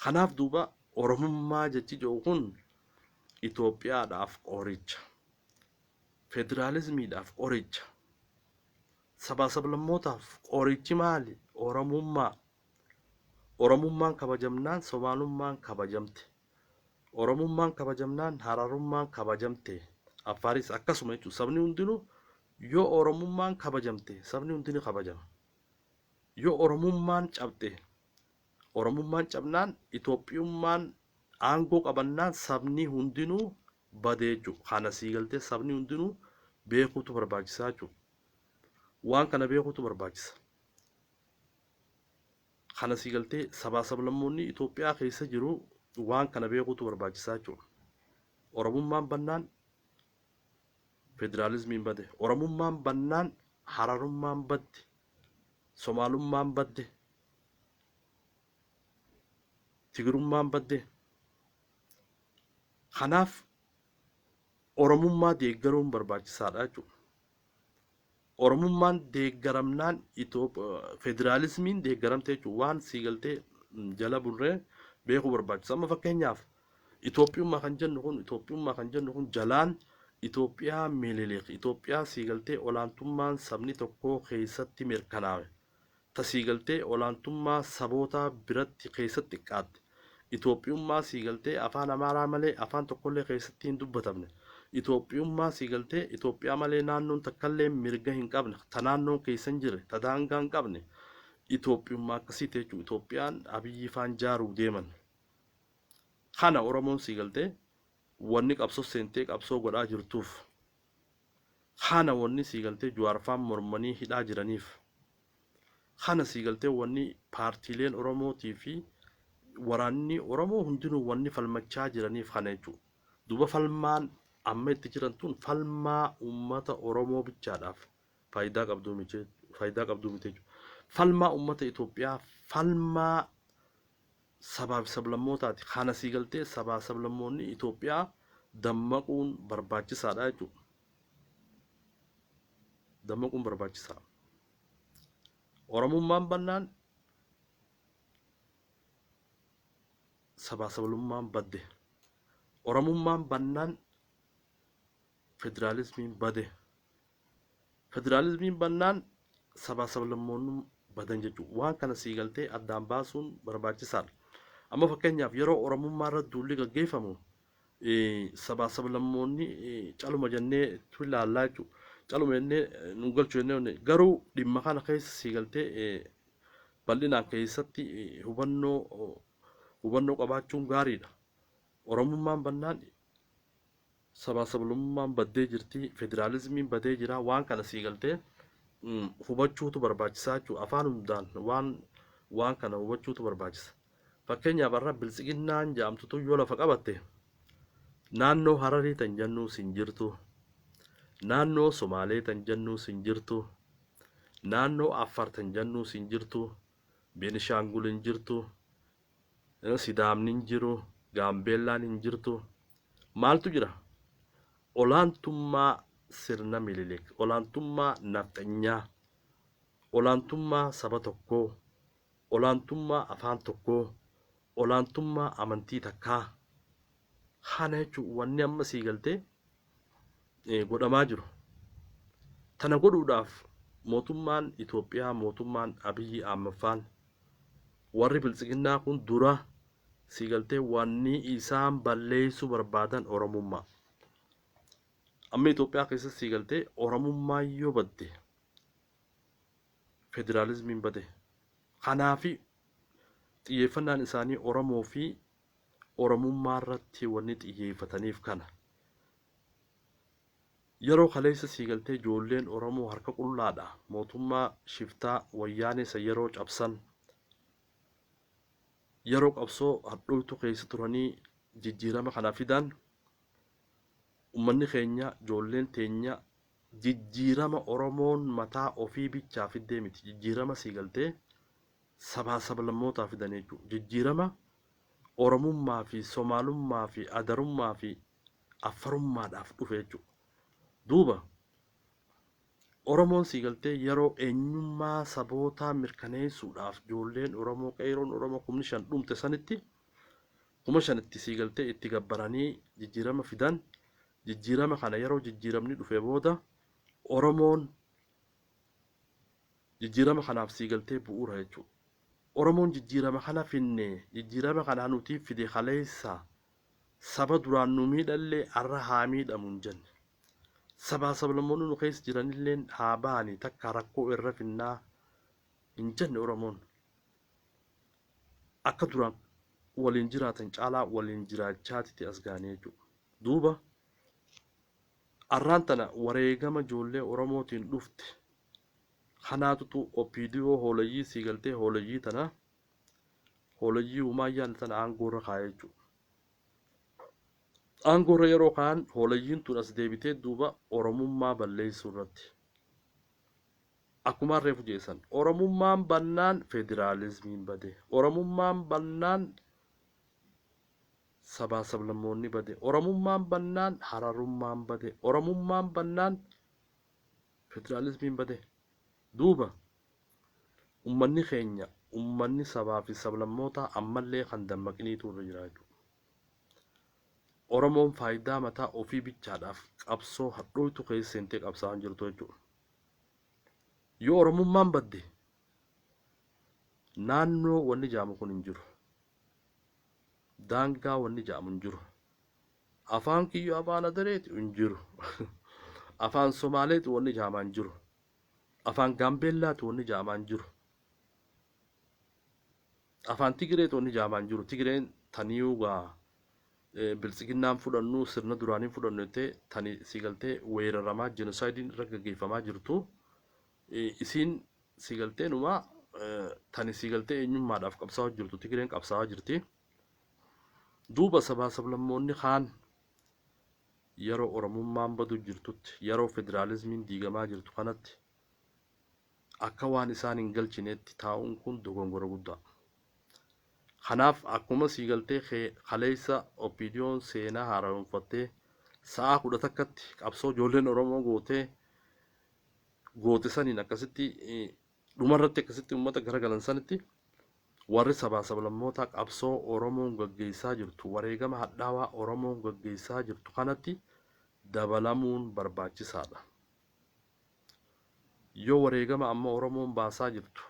Kanaaf duuba Oromummaa jechi jedhu kun Itoophiyaadhaaf qoricha. Federaalizmiidhaaf qoricha. Sabaa sablammootaaf qorichi maali? Oromummaa. Oromummaan kabajamnaan Somaalummaan kabajamte. Oromummaan kabajamnaan Hararummaan kabajamte. Affaaris akkasuma jechuudha. Sabni hundinuu yoo Oromummaan kabajamte sabni hundinuu kabajama. Yoo Oromummaan cabxe, Oromummaan cabnaan, Itoophiyummaan aangoo qabannaan sabni hundinuu badee jechuudha. Kana sii galtee sabni hundinuu beekuutu barbaachisaa jechuudha. Waan kana beekuutu barbaachisa. Kana sii galtee sabaa sablammoonni Itoophiyaa keessa jiru waan kana beekuutu barbaachisaa jechuudha. Oromummaan bannaan federaalizimiin bade. Oromummaan bannaan Hararummaan badde. Somaalummaan badde. Tigirummaan badde. Kanaaf Oromummaa deeggaruun barbaachisaadha jechuudha. Oromummaan deeggaramnaan federaalizimiin deeggaramte jechuudha. Waan sii galtee jala burree beekuu barbaachisa. Amma fakkeenyaaf Itoophiyummaa kan jennu kun, Itoophiyummaa kan jennu kun jalaan Itoophiyaa Minilik, Itoophiyaa sii galtee olaantummaan sabni tokkoo keessatti mirkanaawe. Ta sii galtee olaantummaa sabootaa biratti keessatti xiqqaatte. Itoophiyummaa sii galtee afaan Amaaraa malee afaan tokkollee keessatti hin dubbatamne. Itoophiyummaa sii galtee Itoophiyaa malee naannoon takkallee mirga hin qabne, ta naannoon keessa hin jirre, ta daangaa hin qabne. Itoophiyummaa akkasiiti jechuudha. Itoophiyaan Abiyyi faan jaaruu deeman. Kana Oromoon sii galtee wanni qabsoo seentee qabsoo godhaa jirtuuf. Kana wanni sii galtee Jawaar faan mormanii hidhaa jiraniif. Kana sii galtee wanni paartiileen Oromootii fi waraanni Oromoo hundinuu wanni falmachaa jiraniif kana jechuudha. Duuba falmaan amma itti jiran tun falmaa uummata Oromoo bichaadhaaf faayidaa qabduu miti, faayidaa qabduu miti jechuudha. Falmaa uummata Itoophiyaa, falmaa sabaa fi sablammootaati. Kana sii galtee sabaa sablammoonni Itoophiyaa dammaquun barbaachisaadha jechuudha. Dammaquun barbaachisaa. Oromummaan bannaan sabaa sablummaan badde. Oromummaan bannaan federaalizimiin bade. Federaalizimiin bannaan sabaa sablammoonni badan jechuudha. Waan kana sii galtee addaan baasuun barbaachisaadha. Amma fakkeenyaaf yeroo Oromummaa irratti duulli gaggeeffamu sabaa sablammoonni caluma jennee ilaallaa jechuudha. Caluma jennee nu galchu jennee, garuu dhimma kana keessa sii galtee bal'inaan keessatti hubannoo qabaachuun gaariidha. Oromummaan bannaan sabaa sablammummaan baddee jirti, federaalizimiin badee jira. Waan kana sii galtee hubachuutu barbaachisaa jechuudha. Afaan hundaan waan kana hubachuutu barbaachisa. Fakkeenyaaf har'a biltsiginnaan jedhamtutu yoo lafa qabatte naannoo Hararii tan jennuus hin jirtu. Naannoo Somaalee tan jennuus hin jirtu. Naannoo Affaar tan jennuus hin jirtu. Beenishaangul hin jirtu. Sidaamni hin jiru. Gaambeellaan hin jirtu. Maaltu jira? Olaantummaa sirna Minilik, olaantummaa nafxanyaa, olaantummaa saba tokkoo, olaantummaa afaan tokkoo, olaantummaa amantii takkaa. Kana jechuun wanni amma sii galtee godhamaa jiru. Tana godhuudhaaf mootummaan Itoophiyaa, mootummaan Abiyyi Ahmad warri biltsiginnaa kun dura sii galtee wanni isaan balleessuu barbaadan Oromummaa. Amma Itoophiyaa keessatti sii galtee Oromummaa yoo badde federaalizimiin bade. Kanaafi xiyyeeffannaan isaanii Oromoo fi Oromummaa irratti wanni xiyyeeffataniif kana. Yeroo kaleessa sii galtee ijoolleen Oromoo harka qullaadha. Mootummaa shiftaa wayyaanee isa yeroo cabsan, yeroo qabsoo hadhooytu keessa turanii jijjiirama kana fidan, uummanni keenya ijoolleen teenya jijjiirama Oromoon mataa ofii bichaa fiddee miti. Jijjiirama sii galtee sabaa sablammootaa fidan jechuudha. Jijjiirama Oromummaa fi Somaalummaa fi Adarummaa fi Affarummaadhaaf dhufe jechuudha. Duuba Oromoon sii galtee yeroo eenyummaa sabootaa mirkaneessuudhaaf ijoolleen Oromoo qeeroon Oromoo 5,000 dhumte sanitti 5,000tti sii galtee itti gabbaranii jijjiirama fidan. Jijjiirama kana yeroo jijjiiramni dhufe booda Oromoon jijjiirama kanaaf sii galtee bu'uura jechuudha. Oromoon jijjiirama kana finne, jijjiirama kana nuti fide kaleessa Saba duraan nu miidhallee arra haa miidhamu hin jenne. Sabaa sablammoonni nu keessa jiranilleen haa bahanii takka rakkoo irra finnaa hin jenne. Oromoon akka duraan waliin jiraatan caalaa waliin jiraachaatiti as ga'anii jechuudha. Duuba arraan tana wareegama ijoollee Oromootiin dhufte kanaatutu OPDO hoolayyii sii galtee, hoolayyii tana, hoolayyii humaayyaan tana aangoorra kaa'ee jechuudha. Aangoorra yeroo kaan hooleyyiin tun as deebitee duuba Oromummaa balleessuu irratti. Akkuma reefu jeessan, Oromummaan bannaan federaalizimiin bade. Oromummaan bannaan sabaa sablammoonni bade. Oromummaan bannaan Hararummaan bade. Oromummaan bannaan federaalizimiin bade. Duuba ummanni keenya, ummanni sabaa fi sablammootaa ammallee kan dammaqiniitu irra jira jechuudha. Oromoon faayidaa mataa ofii bichaadhaaf qabsoo hadhooytu keessa seentee qabsaa'aa jirtu jechuudha. Yoo Oromummaan badde, naannoo wanni jaamu kun hin jiru. Daangaa wanni jaamu hin jiru. Afaan kiyyoo afaan Adareeti hin jiru. Afaan Somaaleeti wanni jaamaa hin jiru. Afaan Gaambeellaati wanni jaamaa hin jiru. Afaan Tigireeti wanni jaamaa hin jiru. Tigireen taniyuu gaa biltsiginnaan fudhannu, sirna duraanii fudhannu jettee tani si galtee weeraramaa, genocide-iin irra gaggeeffamaa jirtu, isiin si galtee numa tani si galtee eenyummaadhaaf qabsaa'aa jirtu. Tigireen qabsaa'aa jirti. Duuba sabaa sablammoonni kaan yeroo Oromummaan badu jirtutti, yeroo federaalizimiin diigamaa jirtu kanatti akka waan isaan hin galchinetti taa'uun kun dogongora guddaa. Kanaaf akkuma sii galtee kaleessa OPDOn seenaa haaromfattee sa'a 11tti qabsoo ijoolleen Oromoo gootee goote saniin akkasitti dhumarratti akkasitti uummata garagalan sanitti, warri sabaa sablammootaa qabsoo Oromoon gaggeessaa jirtu, wareegama hadhaawaa Oromoon gaggeessaa jirtu kanatti dabalamuun barbaachisaadha. Yoo wareegama amma Oromoon baasaa jirtu,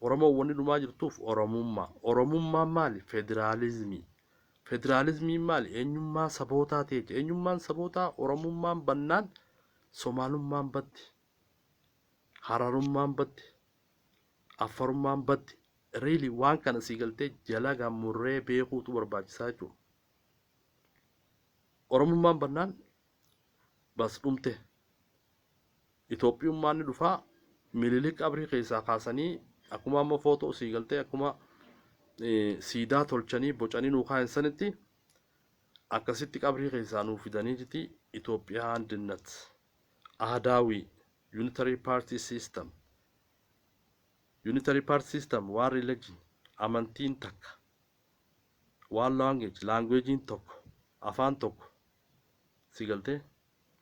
Oromoon wanni dhumaa jirtuuf Oromummaa. Oromummaan maali? Federaalizimii. Federaalizimiin maali? Eenyummaa sabootaa ta'e. Eenyummaan sabootaa Oromummaan bannaan Somaalummaan baddi. Hararummaan baddi. Affarummaan baddi. Really waan kana sii galtee jala gammurree beekuutu barbaachisaa jechuudha. Oromummaan bannaan bas dhumte. Itoophiyummaan ni dhufaa. Minilik qabrii keessaa kaasanii akkuma amma footoo sii galtee akkuma siidaa tolchanii bocanii nuu kaayan sanitti akkasitti qabrii keessaa nuu fidanii jiti. Itoophiyaa አንድነት አህዳዊ unitary party system, unitary party system, one religion, amantiin takka, one language, language-iin tokko, afaan tokko, si galtee,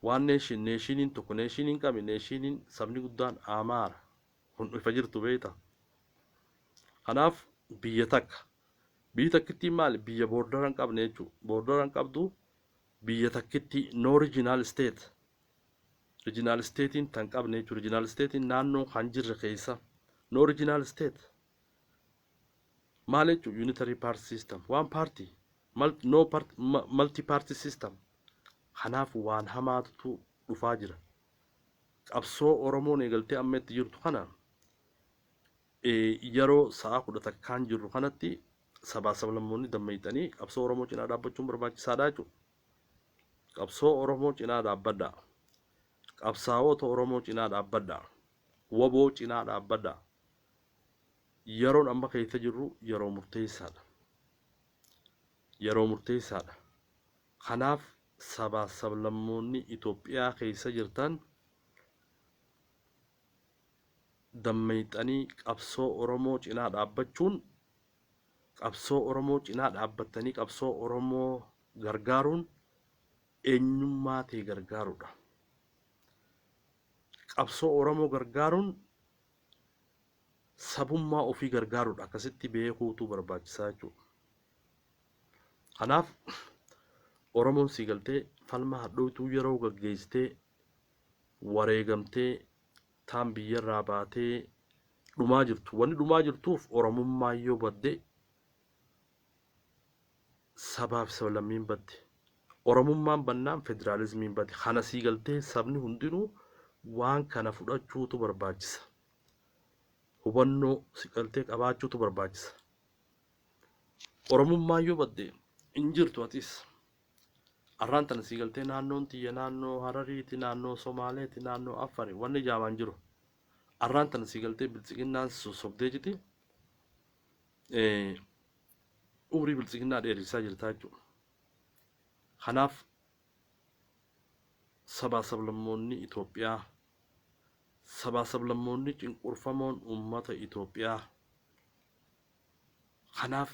one nation, nation-iin tokko. Nation-iin qabi, nation-iin sabni guddaan Amaara kun ifa jirtu beeyta. Kanaaf biyya takka, biyyi takkittiin maali? Biyya border hin qabne jechuudha. Border hin qabdu biyya takkitti, no regional state, regional state-iin tan qabne jechuudha. Regional state-iin naannoo kan jirre keessa no regional state maal jechuudha? Unitary party system, one party, no party, multi party system. Kanaaf waan hamaatu dhufaa jira. Qabsoo Oromoon eegaltee amma itti jirtu kana yeroo sa'a 11n jirru kanatti sabaa sablammoonni dammayxanii qabsoo Oromoo cinaa dhaabbachuun barbaachisaadha jechuudha. Qabsoo Oromoo cinaa dhaabbadha. Qabsaa'ota Oromoo cinaa dhaabbadha. WBO cinaa dhaabbadha. Yeroon amma keessa jirru yeroo murteessaadha. Yeroo murteessaadha. Kanaaf sabaa sablammoonni Itoophiyaa keessa jirtan dammayxanii qabsoo Oromoo cinaa dhaabbachuun, qabsoo Oromoo cinaa dhaabbattanii qabsoo Oromoo gargaaruun eenyummaa ta'e gargaaruudha. Qabsoo Oromoo gargaaruun sabummaa ofii gargaaruudha. Akkasitti beekuutu barbaachisaa jechuudha. Kanaaf Oromoon sii galtee falma hadhooytuu yeroo gaggeessitee wareegamtee taan biyyarraa baatee dhumaa jirtu. Wanni dhumaa jirtuuf Oromummaa yoo badde sabummaan badde. Sabaaf sablammiin baddi. Oromummaan bannaan federaalizimiin baddi. Kana sii galtee sabni hundinuu waan kana fudhachuutu barbaachisa. Hubannoo si galtee qabaachuutu barbaachisa. Oromummaan yoo badde hin jirtu atis. Arraan tana sii galtee naannoon tiyya naannoo Harariiti, naannoo Somaaleeti, naannoo Affari wanni jaamaan jiru. Arraan tana sii galtee biltsiginnaan sossobdee jiti. Umrii biltsiginnaa dheeressaa jirta jechuudha. Kanaaf sabaa sablammoonni Itoophiyaa, sabaa sablammoonni cinqurfamoon uummata Itoophiyaa, kanaaf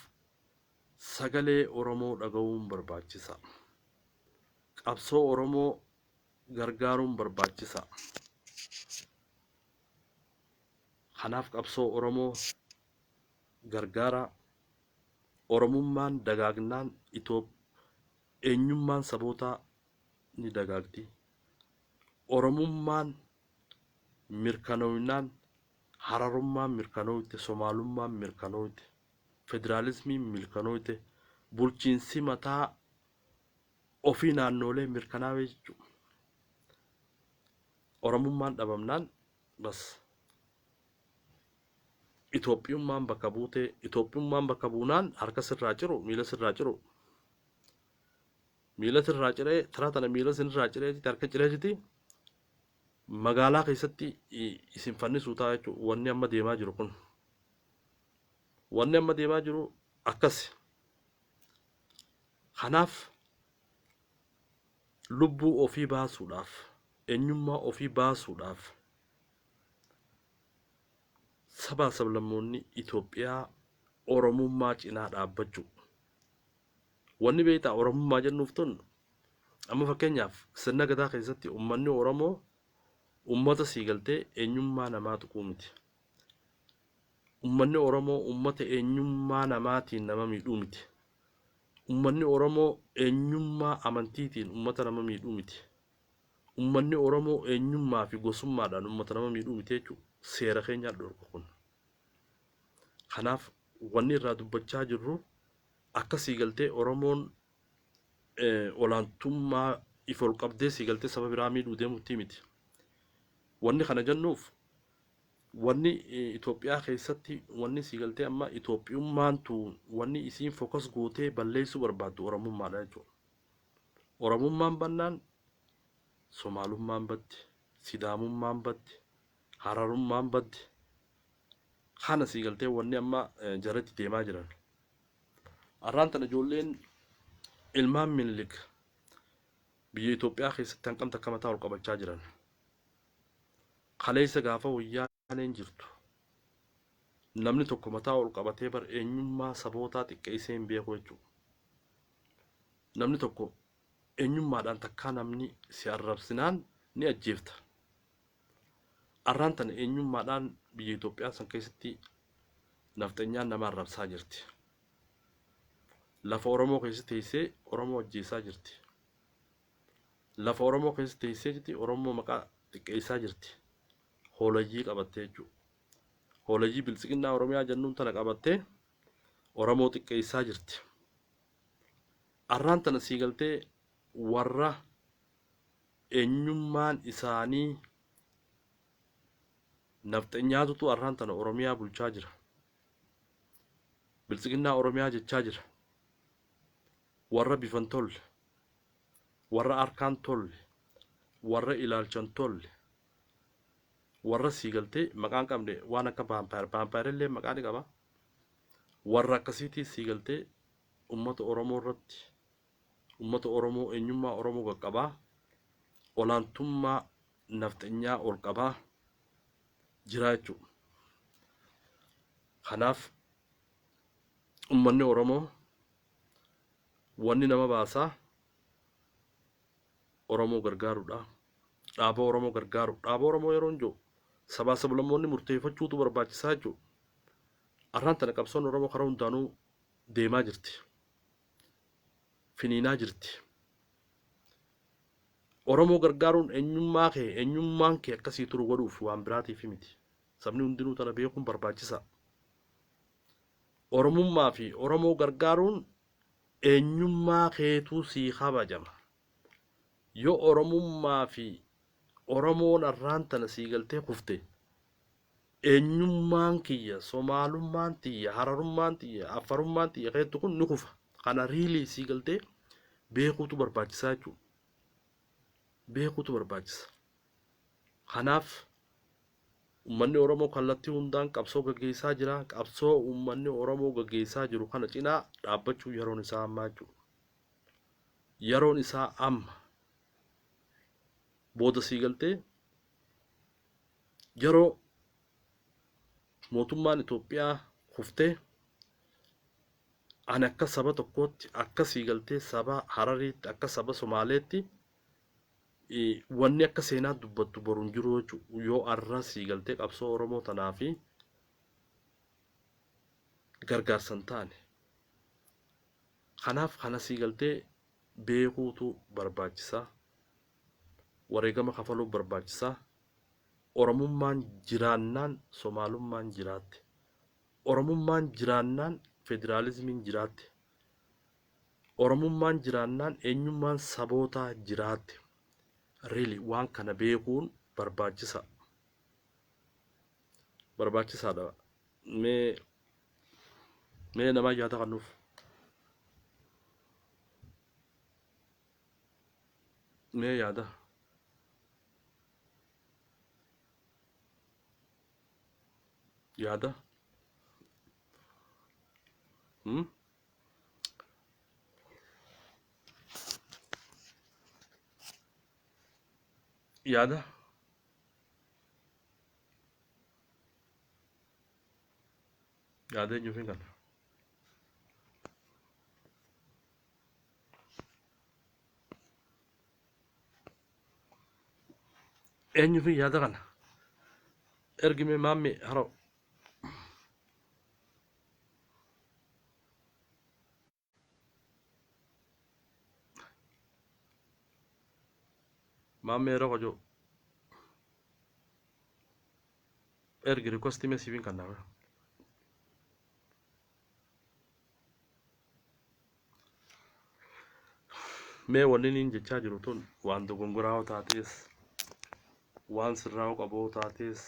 sagalee Oromoo dhaga'uun barbaachisa. Qabsoo Oromoo gargaaruun barbaachisa. Kanaaf qabsoo Oromoo gargaaraa. Oromummaan dagaagnaan eenyummaan sabootaa ni dagaagdi. Oromummaan mirkanooynaan Hararummaan mirkanooyte, Somaalummaan mirkanooyte, federaalizmiin mirkanooyte, bulchiinsi mataa ofii naannoolee mirkanaawee jechuudha. Oromummaan dhabamnaan bas Itoophiyummaan bakka buutee, Itoophiyummaan bakka buunaan harka sirraa ciru, miila sirraa ciru. Miila sirraa ciree, taraa tana miila sirraa ciree jiti, harka ciree jiti. Magaalaa keessatti isin fannisuu ta'a jechuudha wanni amma deemaa jiru kun. Wanni amma deemaa jiru akkasi. Kanaaf lubbuu ofii baasuudhaaf, eenyummaa ofii baasuudhaaf sabaa sablammoonni Itoophiyaa Oromummaa cinaa dhaabbachuu. Wanni beektaa Oromummaa jennuuf tun amma fakkeenyaaf sirna gadaa keessatti uummanni Oromoo uummata sii galtee eenyummaa namaa tuquu miti. Uummanni Oromoo uummata eenyummaa namaatiin nama miidhuu miti. Uummanni Oromoo eenyummaa amantiitiin uummata nama miidhuu miti. Uummanni Oromoo eenyummaa fi gosummaadhaan uummata nama miidhuu miti jechuudha. Seera keenyaa dhorku kun. Kanaaf wanni irraa dubbachaa jirru akka sii galtee Oromoon olaantummaa if ol qabdee sii galtee saba biraa miidhuu deemutti miti. Wanni kana jennuuf wanni Itoophiyaa keessatti wanni sii galtee amma Itoophiyummaan tun wanni isiin focus gootee balleessuu barbaaddu Oromummaadha jechuudha. Oromummaan bannaan Somaalummaan baddi, Sidaamummaan baddi, Hararummaan baddi. Kana sii galtee wanni amma jaratti deemaa jiran. Arraan tana ijoolleen ilmaan Minilik biyya Itoophiyaa keessatti hanqam takka mataa ol qabachaa jiran. Kaleessa gaafa wayyaaneen jirtu namni tokko mataa ol qabatee bar eenyummaa sabootaa xiqqeessee hin beeku jechuudha. Namni tokko eenyummaadhaan takkaa namni si arrabsinaan ni ajjeefta. Arraan tana eenyummaadhaan biyya Itoophiyaa san keessatti nafxanyaan nama arrabsaa jirti. Lafa Oromoo keessa teessee Oromoo ajjeesaa jirti. Lafa Oromoo keessa teessee jirti Oromoo maqaa xiqqeessaa jirti. Hoolayyii qabattee jechuudha. Hoolayyii biltsiginnaa Oromiyaa jennuun tana qabattee Oromoo xiqqeessaa jirti. Arraan tana sii galtee warra eenyummaan isaanii nafxanyaatutu arraan tana Oromiyaa bulchaa jira. Biltsiginnaa Oromiyaa jechaa jira. Warra bifan tolle, warra harkaan tolle, warra ilaalchan tolle, warra sii galtee maqaan qabne waan akka vaampaayar, vaampaayar illee maqaa ni qaba. Warra akkasiitii sii galtee uummata Oromoo irratti uummata Oromoo eenyummaa Oromoo qaqqabaa, olaantummaa nafxanyaa ol qabaa jira jechuudha. Kanaaf uummanni Oromoo wanni nama baasaa Oromoo gargaaruudha. Dhaaba Oromoo gargaaru. Dhaaba Oromoo yeroo hin jiru sabaa sablammoonni murteeffachuutu barbaachisaa jechuudha. Arraan tana qabsoon Oromoo karaa hundaanuu deemaa jirti. Finiinaa jirti. Oromoo gargaaruun eenyummaa kee eenyummaan kee akkasii turu godhuuf waan biraatiif miti. Sabni hundinuu tana beekuun barbaachisaa. Oromummaa fi Oromoo gargaaruun Eenyummaa keetuu sii kabajama. Yoo Oromummaa fi Oromoon arraan tana sii galtee kufte, eenyummaan kiyya, Somaalummaan tiyya, Hararummaan tiyya, Affarummaan tiyya keettu kun ni kufa. Kana really sii galtee beekuutu barbaachisaa jechuudha. Beekuutu barbaachisa. Kanaaf uummanni Oromoo kallattii hundaan qabsoo gaggeessaa jira. Qabsoo uummanni Oromoo gaggeessaa jiru kana cinaa dhaabbachuu yeroon isaa ammaa jechuudha. Yeroon isaa amma. Booda sii galtee yeroo mootummaan Itoophiyaa kuftee, ani akka saba tokkootti, akka sii galtee saba Harariitti, akka saba Somaaleetti, wanni akka seenaa dubbattu boru hin jiru jechuudha. Yoo arra sii galtee qabsoo Oromoo tanaa fi gargaarsa hin taane. Kanaaf kana sii galtee beekuutu barbaachisa. Wareegama kafaluu barbaachisa. Oromummaan jiraannaan Somaalummaan jiraatte. Oromummaan jiraannaan federaalizimiin jiraatte. Oromummaan jiraannaan eenyummaan sabootaa jiraatte. Really waan kana beekuun barbaachisa. Barbaachisaadha. Mee namaa yaada kennuuf. Mee yaada. Yaada. Hmm? Yaada. Yaada eenyuuf hin kana? Eenyuuf yaada kana? Ergime maamme haroo. Maamme yeroo qojoo. Ergi request mee siif hin kenname. Mee wanni niin jechaa jiru tun waan dogongoraa yoo taates, waan sirraa'uu qabu yoo taates,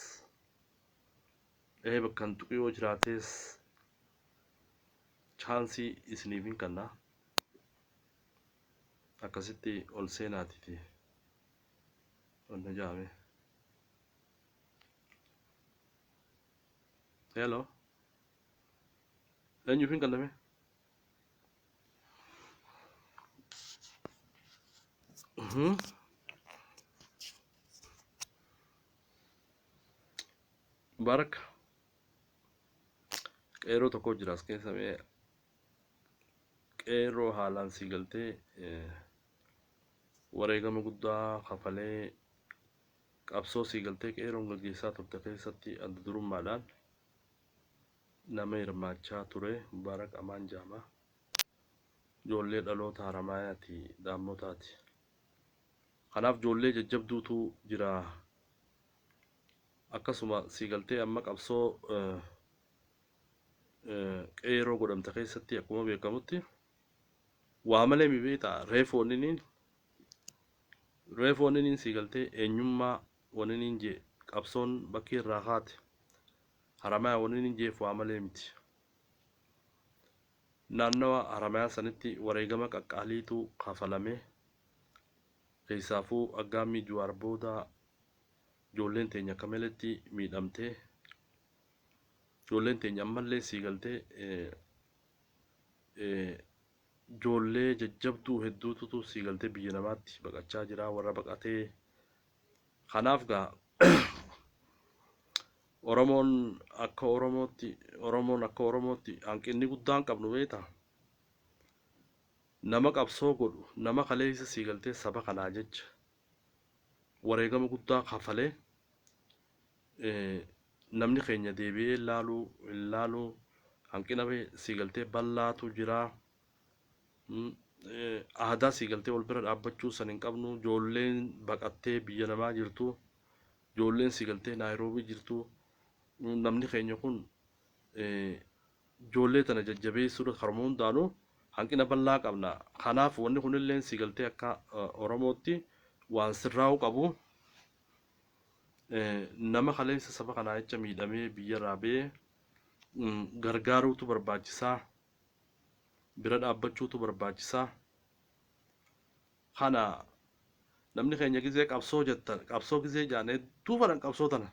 bakka hin tuqii yoo jiraates, chance isiniif hin kenna. Akkasitti ol seenaatiti. Wanna jaame. Hello. Eenyuuf hin kenname? Mubarak. Qeerroo tokko jira as keessa, mee qeerroo haalaan sii galtee wareegama guddaa kafalee qabsoo sii galtee qeerroon gaggeessaa turte keessatti adda durummaadhaan nama hirmaachaa ture, Mubarak Amaan Jaamaa. Ijoollee dhaloota Haramaayaati, daammotaati. Kanaaf ijoollee jajjabduutu jira. Akkasuma sii galtee amma qabsoo qeerroo godhamte keessatti akkuma beekamutti waa malee mi beektaa, reefu wanni sii galtee eenyummaa wanni jee qabsoon bakki irraa kaate Haramayaa wanni jeef waa malee miti. Naannawa Haramayaa sanitti wareegama qaqqaaliitu kafalame. Keessaafuu aggaammii Juwaar booda ijoolleen teenya akka maletti miidhamtee, ijoolleen teenya ammallee sii galtee ijoollee jajjabduu hedduututu sii galtee biyya namaatti baqachaa jira, warra baqatee. Kanaaf gaa Oromoon akka Oromootti hanqinni guddaan qabnu beektaa, nama qabsoo godhu, nama kaleessa sii galtee saba kanaa jecha wareegama guddaa kafalee namni keenya deebi'ee laaluu hin laaluu. Hanqina sii galtee bal'aatu jira. Aadaa sii galtee wal bira dhaabbachuu san hin qabnu. Ijoolleen baqattee biyya namaa jirtu, ijoolleen sii galtee Naayiroobii jirtu, namni keenya kun ijoollee tana jajjabeessuudha karuma hundaanuu. Hanqina bal'aa qabna. Kanaaf wanni kunillee si galtee akka Oromootti waan sirraa'uu qabu. Nama kaleessa saba kanaa jecha miidhamee biyyarraa ba'ee gargaaruutu barbaachisaa. Bira dhaabbachuutu barbaachisaa. Kana namni keenya gizee qabsoo jettan, qabsoo gizee jaan hedduu fedhan qabsoo tana.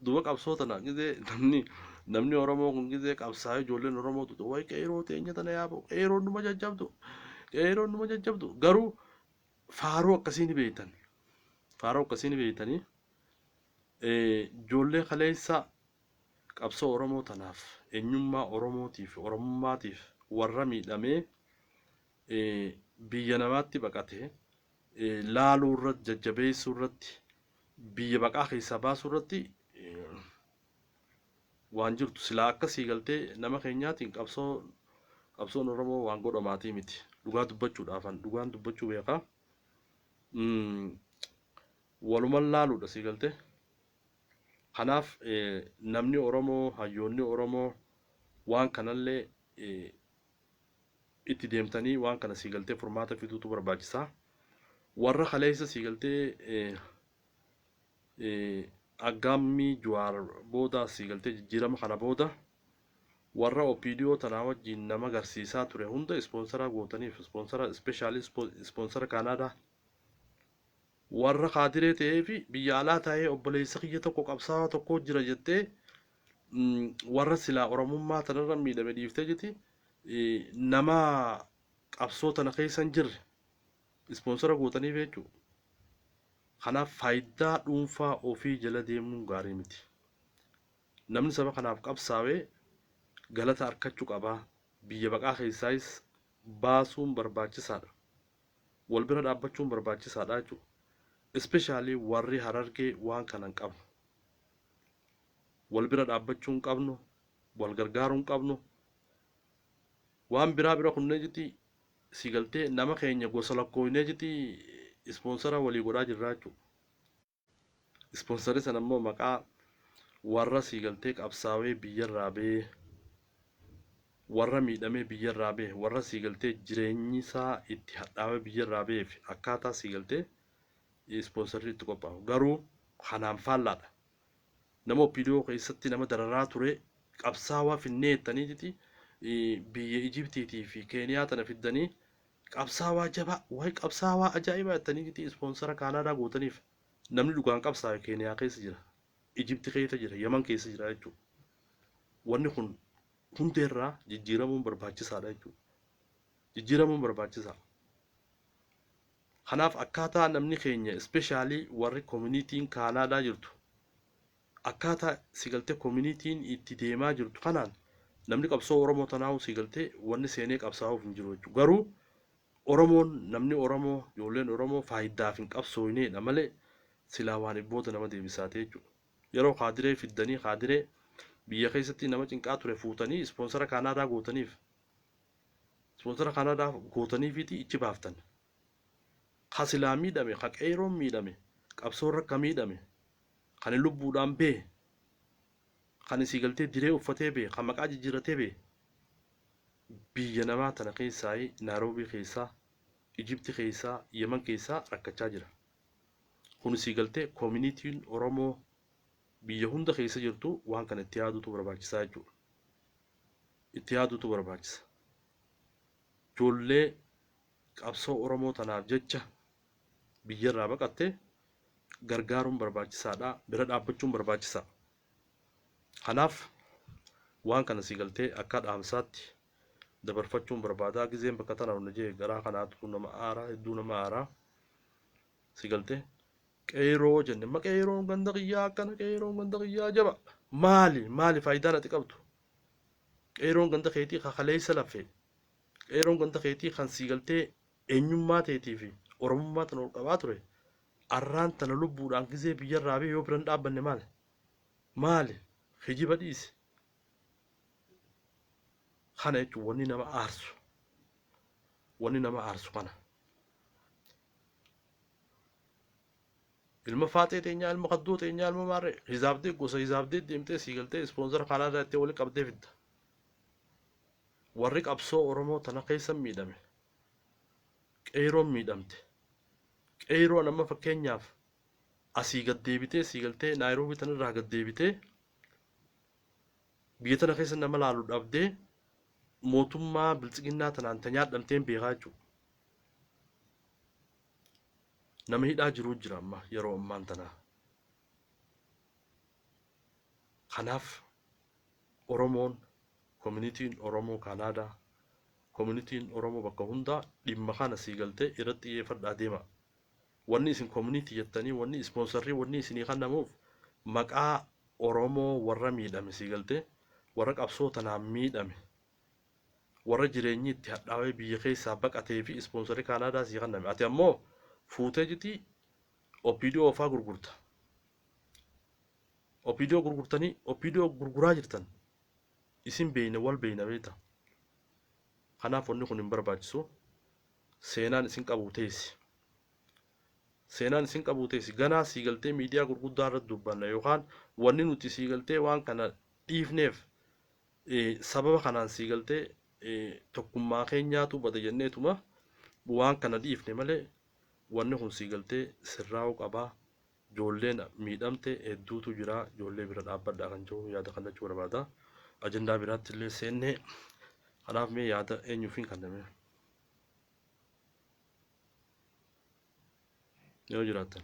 Duuba qabsoo tana gizee namni Oromoo kun gizee qabsaa'ee ijoolleen Oromoo tutu wayi qeeroo teenya tana yaaboo, qeeroon numa jajjabdu, qeeroon numa jajjabdu, garuu faaruu akkasii ni beektan, faaruu akkasii ni beektanii. Ijoollee kaleessa qabsoo Oromoo tanaaf, eenyummaa Oromootiif, Oromummaatiif warra miidhamee biyya namaatti baqate laaluu irratti, jajjabeessuu irratti, biyya baqaa keessaa baasuu irratti waan jirtu silaa akkasii galtee nama keenyaatiin qabsoon Oromoo waan godhamaatii miti. Dhugaa dubbachuudhaafan dhugaan dubbachuu beekaa. Waluman laaluudha sii galtee. Kanaaf namni Oromoo, hayyoonni Oromoo waan kanallee itti deemtanii waan kana sii galtee furmaata fiduutu barbaachisaa. Warra kaleessa sii galtee aggaammii Jawaar booda sii galtee jijjiirama kana booda warra OPDO tanaa wajjin nama garsiisaa ture hunda ispoonsara gootaniif, ispoonsara ispeeshaalii ispoonsara Kaanaadaa warra kaadiree ta'ee fi biyya alaa taa'ee obboleessa kiyya tokko qabsaa'aa tokko jira jettee warra silaa Oromummaa tanarra miidhame dhiiftee jirti, nama qabsoo tana keessa hin jirre ispoonsara gootaniif jechuudha. Kanaaf faayidaa dhuunfaa ofii jala deemuun gaarii miti. Namni saba kanaaf qabsaa'ee galata argachuu qaba. Biyya baqaa keessaayis baasuun barbaachisaadha. Wal bira dhaabbachuun barbaachisaadha jechuudha. Especially warri Harargee waan kana hin qabnu. Wal bira dhaabbachuu hin qabnu. Wal gargaaruu hin qabnu. Waan biraa bira kunnee jirti si galtee nama keenya gosa lakkooynee jirti ispoonsara walii godhaa jirra jechuudha. Ispoonsarri sana immoo maqaa warra si galtee qabsaawee biyyarraa ba'ee, warra miidhamee biyyarraa ba'e, warra si galtee jireenyi isaa itti hadhaawee biyyarraa ba'eef akkaataa si galtee ispoonsarri itti qophaa'u. Garuu kanaan faallaadha. Nama OPDO keessatti nama dararaa ture qabsaawaa finnee jettaniititi biyya Ijiptiitii fi Keeniyaa tana fiddanii qabsaawaa jabaa wayi qabsaawaa ajaa'ibaa jettaniititi ispoonsara Kaanaadaa gootaniif. Namni dhugaan qabsaawe Keeniyaa keessa jira, Ijipti keessa jira, Yaman keessa jira jechuudha. Wanni kun hundeerraa jijjiiramuun barbaachisaadha jechuudha. Jijjiiramuun barbaachisaa. Kanaaf akkaataa namni keenya ispeeshaalii warri koominiitiin Kaanaadaa jirtu akkaataa si galtee koominiitiin itti deemaa jirtu kanaan namni qabsoo Oromoo tanaa'uu si galtee wanni seenee qabsaa'uuf hin jiru jechuudha. Garuu Oromoon, namni Oromoo, ijoolleen Oromoo faayidaaf hin qabsooyneedha malee silaa waan booda nama deebisaatee jechuudha. Yeroo kaadiree fiddanii kaadiree biyya keessatti nama cinqaa ture fuutanii ispoonsara Kaanaadaa gootaniif, ispoonsara Kaanaadaa gootaniifiiti ichi baaftan. Ka silaa miidhame, ka qeeroon miidhame, qabsoorra ka miidhame, kan lubbuudhaan bee, kan isii galtee diree uffatee bee, kan maqaa jijjiirratee bee, biyya namaa tana keessaa, Naaroobii keessaa, Ijipti keessaa, Yemen keessaa rakkachaa jira. Kun isii galtee koominiitiin Oromoo biyya hunda keessa jirtu waan kana itti yaaduutu barbaachisaa jechuudha. Itti yaaduutu barbaachisa. Ijoollee qabsoo Oromoo tanaaf jecha biyyarraa baqatte gargaaruun barbaachisaadha. Bira dhaabbachuun barbaachisaa. Kanaaf waan kana si galtee akka dhaamsaatti dabarfachuun barbaadaa. Gizeen bakka tana hunda jee garaa kanaatu nama aaraa, hedduu nama aaraa. Si galtee qeeroo jenne ma qeeroon ganda kiyyaa akkana, qeeroon ganda kiyyaa jaba. Maali maali faayidaan ati qabdu? Qeeroon ganda keetii kakaleessa laffee. Qeeroon ganda keetii kan si galtee eenyummaa teetii fi Oromummaa tana ol qabaa ture. Arraan tana lubbuudhaan gizee biyyarraa bee yoo biran dhaabbanne maali? Maali? Kijiba dhiisi. Kana jechuun wanni nama aarsu. Wanni nama aarsu kana. Ilma faaxee teenyaa, ilma kaddoo teenyaa, ilma maarree hisaabdee gosa hisaabdee deemtee sii galtee ispoonsara Kaanaadaa itti wali qabdee fidda. Warri qabsoo Oromoo tana keessa miidhame. Qeeroon miidhamte. Qeeroon amma fakkeenyaaf asii gad deebitee sii galtee Naayiroobii tanarraa gad deebitee biyya tana keessa nama laalu dhabdee mootummaa biltsiginnaa tanaan ta nyaadhamteen beekaa jechuudha. Nama hidhaa jiruu jira amma yeroo ammaan tanaa. Kanaaf Oromoon, communityn Oromoo Kaanaadaa, communityn Oromoo bakka hundaa dhimma kana sii galtee irratti xiyyeeffadhaa deemaa. Wanni isin community jettanii wanni ispoonsarrii wanni isinii kannamuuf maqaa Oromoo warra miidhame sii galtee warra qabsoo tanaan miidhame warra jireenyi itti hadhaawee biyya keessaa baqatee fi ispoonsarri Kaanaadaa sii kanname. Ati ammoo fuutee jitii OPDO faa gurgurta. OPDO gurgurtanii OPDO gurguraa jirtan isin beeyna wal beeyna beeyta. Kanaaf wanni kun hin barbaachisu. Seenaan isin qabu teessi. Seenaan isin qabu teessi. Ganaa sii galtee miidiyaa gurguddaa irratti dubbanna yookaan wanni nuti sii galtee waan kana dhiifneef sababa kanaan sii galtee tokkummaa keenyaatu bade jenneetuma waan kana dhiifne malee wanni kun sii galtee sirraa'uu qabaa. Ijoolleen miidhamte hedduutu jira. Ijoollee bira dhaabbadhaa kan jiru yaada kennachuu barbaada. Ajandaa biraatti illee seenne. Kanaaf mee yaada eenyuufiin kenname? Yoo jiraattan.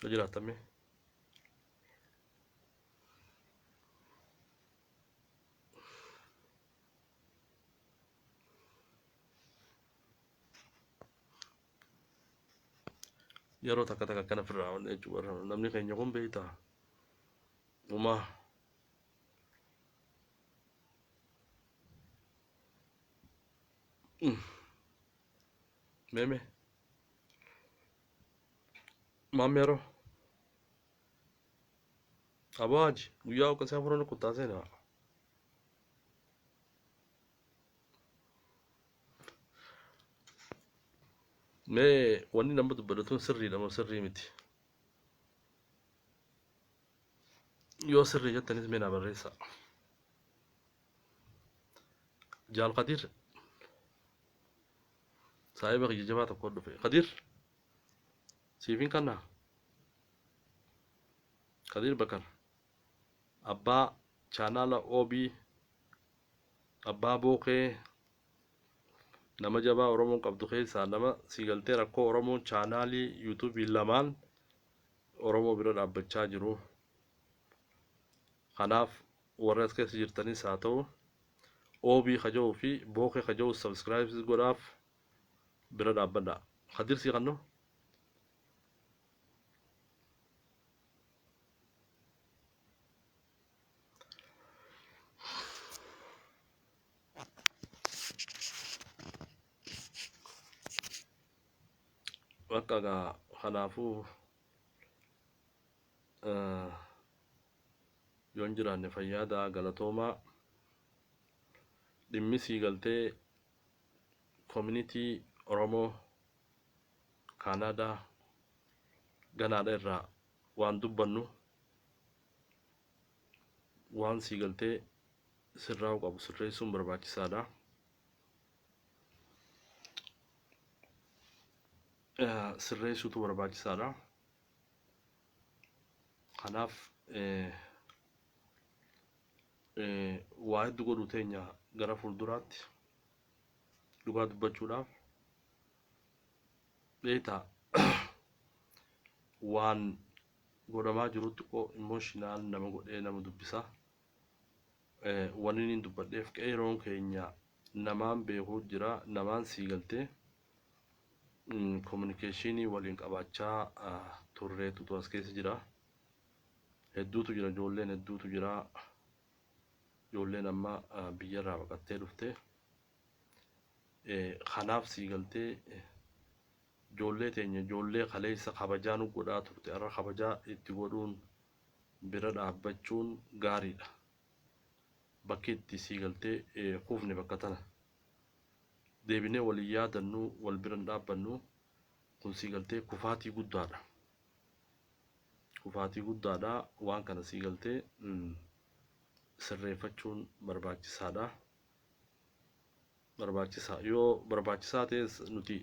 Yoo jiraattan mee. Yeroo takka takka akkana firraa wanni jechuudha. Namni keenya kun beektaa? Umaa. Meeme. Maammee yeroo. Aboo Haji guyyaa oqqasee hafuura kuttaa seenaa. Mee wanni nama dubbadhu tun sirriidha moo sirrii miti? Yoo sirrii jettanis mee naa barreessaa. Jaal Kadiir saahiba kiyya jabaa tokko dhufe. Kadiir siifin kannaa? Kadiir Bakar abbaa chaanaala OB Abbaa Bookee nama jabaa Oromoon qabdu keessaa nama sii galtee rakkoo Oromoon chaanaalii yuutuubii lamaan Oromoo bira dhaabbachaa jiru. Kanaaf warri as keessa jirtanis haa ta'u OB kaja'uu fi Bookee kaja'u subscribe godhaaf bira dhaabbadha. Kadir sii kannoo? Bakka gaa kanaafuu yoon jiraanne fayyaada galatoomaa dhimmi sii galtee community Oromoo Kaanaadaa ganaadha irraa waan dubbannu waan sii galtee sirraa'uu qabu sirreessuun barbaachisaadha. Sirreessuutu barbaachisaadha. Kanaaf waa hedduu godhuu teenya gara fuulduraatti dhugaa dubbachuudhaaf beektaa waan godhamaa jiru xiqqoo emotional nama godhee nama dubbisa. Wanni inni dubbadheef qeeroon keenya namaan beekuu jira namaan sii galtee communication waliin qabaachaa turreetutu as keessa jira. Hedduutu jira ijoolleen hedduutu jira. Ijoolleen amma biyyarraa baqattee dhufte. Kanaaf sii galtee Ijoollee teenya ijoollee kaleessa kabajaa nu godhaa turte har'a kabajaa itti godhuun bira dhaabbachuun gaariidha. Bakki itti sii galtee kufne bakka tana. Deebinee wal hin yaadannu wal bira hin dhaabbannu kun sii galtee kufaatii guddaadha. Kufaatii guddaadha waan kana sii galtee. Sirreeffachuun barbaachisaadha. Barbaachisaa yoo barbaachisaa ta'es nuti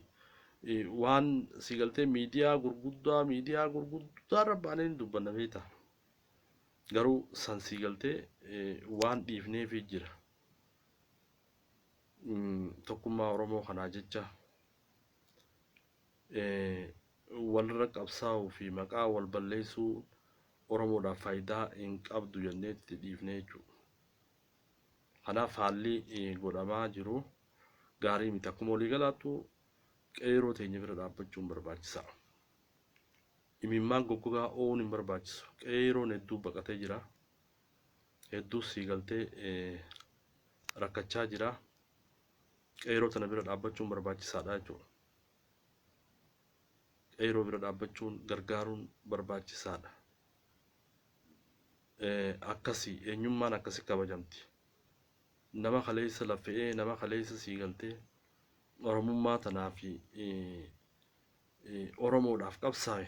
waan si galtee miidiyaa gurguddaa irra baanee ni dubbanna, beekta. Garuu san si galtee waan dhiifneefi jira. Tokkummaa Oromoo kanaa jecha walirra qabsaa'uu fi maqaa wal balleessuu Oromoodhaaf faayidaa hin qabdu jennee itti dhiifne jechuudha. Kanaaf haalli godhamaa jiru gaarii miti. Akkuma waliigalaattu qeeroo teenya bira dhaabbachuun barbaachisaa. Imimmaan goggogaa oo'uun hin barbaachisu. Qeeroon hedduu baqatee jira. Hedduu sii galtee rakkachaa jira. Qeeroo tana bira dhaabbachuun barbaachisaadha jechuudha. Qeeroo bira dhaabbachuun, gargaaruun barbaachisaadha. Akkasii eenyummaan akkasi kabajamti. Nama kaleessa laffe'ee, nama kaleessa sii galtee Oromummaa tanaa fi Oromoodhaaf qabsaa'e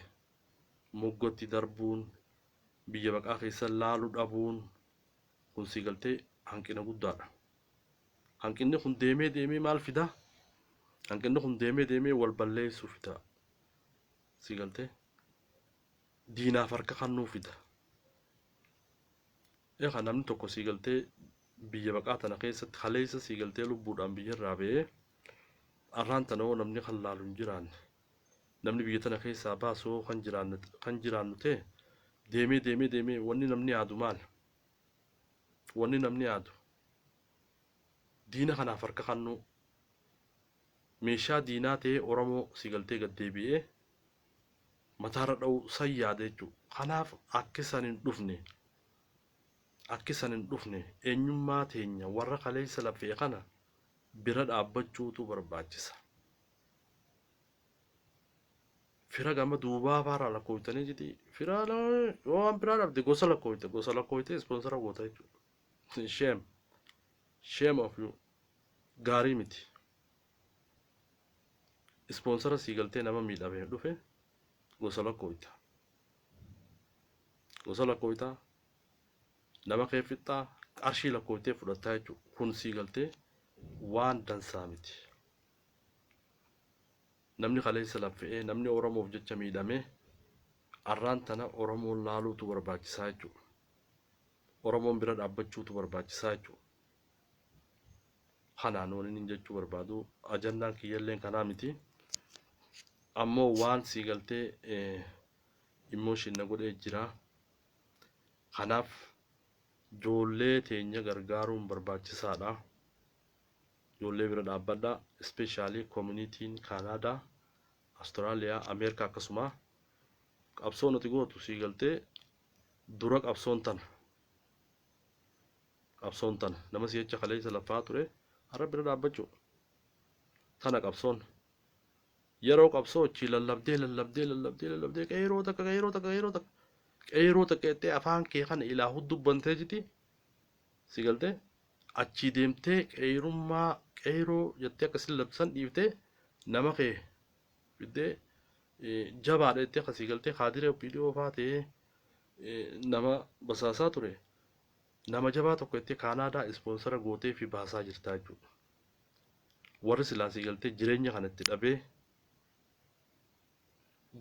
moggotti darbuun, biyya baqaa keessa laaluu dhabuun kun sii galtee hanqina guddaadha. Hanqinni kun deemee deemee maal fida? Hanqinni kun deemee deemee wal balleessuu fida. Sii galtee diinaaf harka kennuu fida. Egaa namni tokko sii galtee biyya baqaa tana keessatti kaleessa sii galtee lubbuudhaan biyya irraa ba'ee, arraan tana hoo namni kan laalu hin jiraanne, namni biyya tana keessaa baasu hoo kan jiraannu ta'e, deemee deemee deemee wanni namni yaadu maal? Wanni namni yaadu diina kanaaf harka kennuu, meeshaa diinaa ta'ee Oromoo si galtee gad deebi'ee mataarra dha'uu san yaada jechuudha. Kanaaf akka isaan hin dhufne, akka isaan hin dhufne, eenyummaa teenya warra kaleessa lafee kana bira dhaabbachuutu barbaachisa. Fira gama duubaa faarraa lakkoofitanii jiti, fira yoo waan biraa dhabde gosa lakkoofite, gosa lakkoofite sponsor goota jechuudha. Shame, shame of you. Gaarii miti. Sponsor sii galtee nama miidhamee dhufe gosa lakkoofita. Gosa lakkoofita, nama kee fixxaa, qarshii lakkooftee fudhattaa jechuudha. Kun sii galtee waan dansaa miti. Namni kaleessa laffe'ee, namni Oromoof jecha miidhamee, arraan tana Oromoon laaluutu barbaachisaa jechuudha. Oromoon bira dhaabbachuutu barbaachisaa jechuudha. Kanaan waliin hin jechuu barbaadu, ajandaan kiyyalleen kanaa miti. Ammoo waan sii galtee emotion na godhee jira. Kanaaf ijoollee teenya gargaaruun barbaachisaadha. Ijoollee bira dhaabbadha. Especially communityn Kaanaadaa, Awustiraaliyaa, Ameerikaa, akkasuma qabsoo nuti gootu sii galtee dura qabsoon tana. Qabsoon tana nama si jecha kaleessa lafaa ture har'a bira dhaabbachuu tana qabsoon. Yeroo qabsoo achii lallabdee lallabdee lallabdee lallabdee, qeeroo takka, qeeroo takka, qeeroo takka, qeeroo takka jettee afaan kee kana ilaa huddubantee jiti, si galtee achii deemtee qeerummaa qeeroo jettee akkasin labsan dhiiftee, nama kee fiddee jabaadha jettee akkasii galtee kaadiree OPDO faa ta'ee nama basaasaa ture, nama jabaa tokko jettee Kaanaadaa sponsor gootee fi baasaa jirtaa jechuudha. Warri silaa sii galtee jireenya kana itti dhabee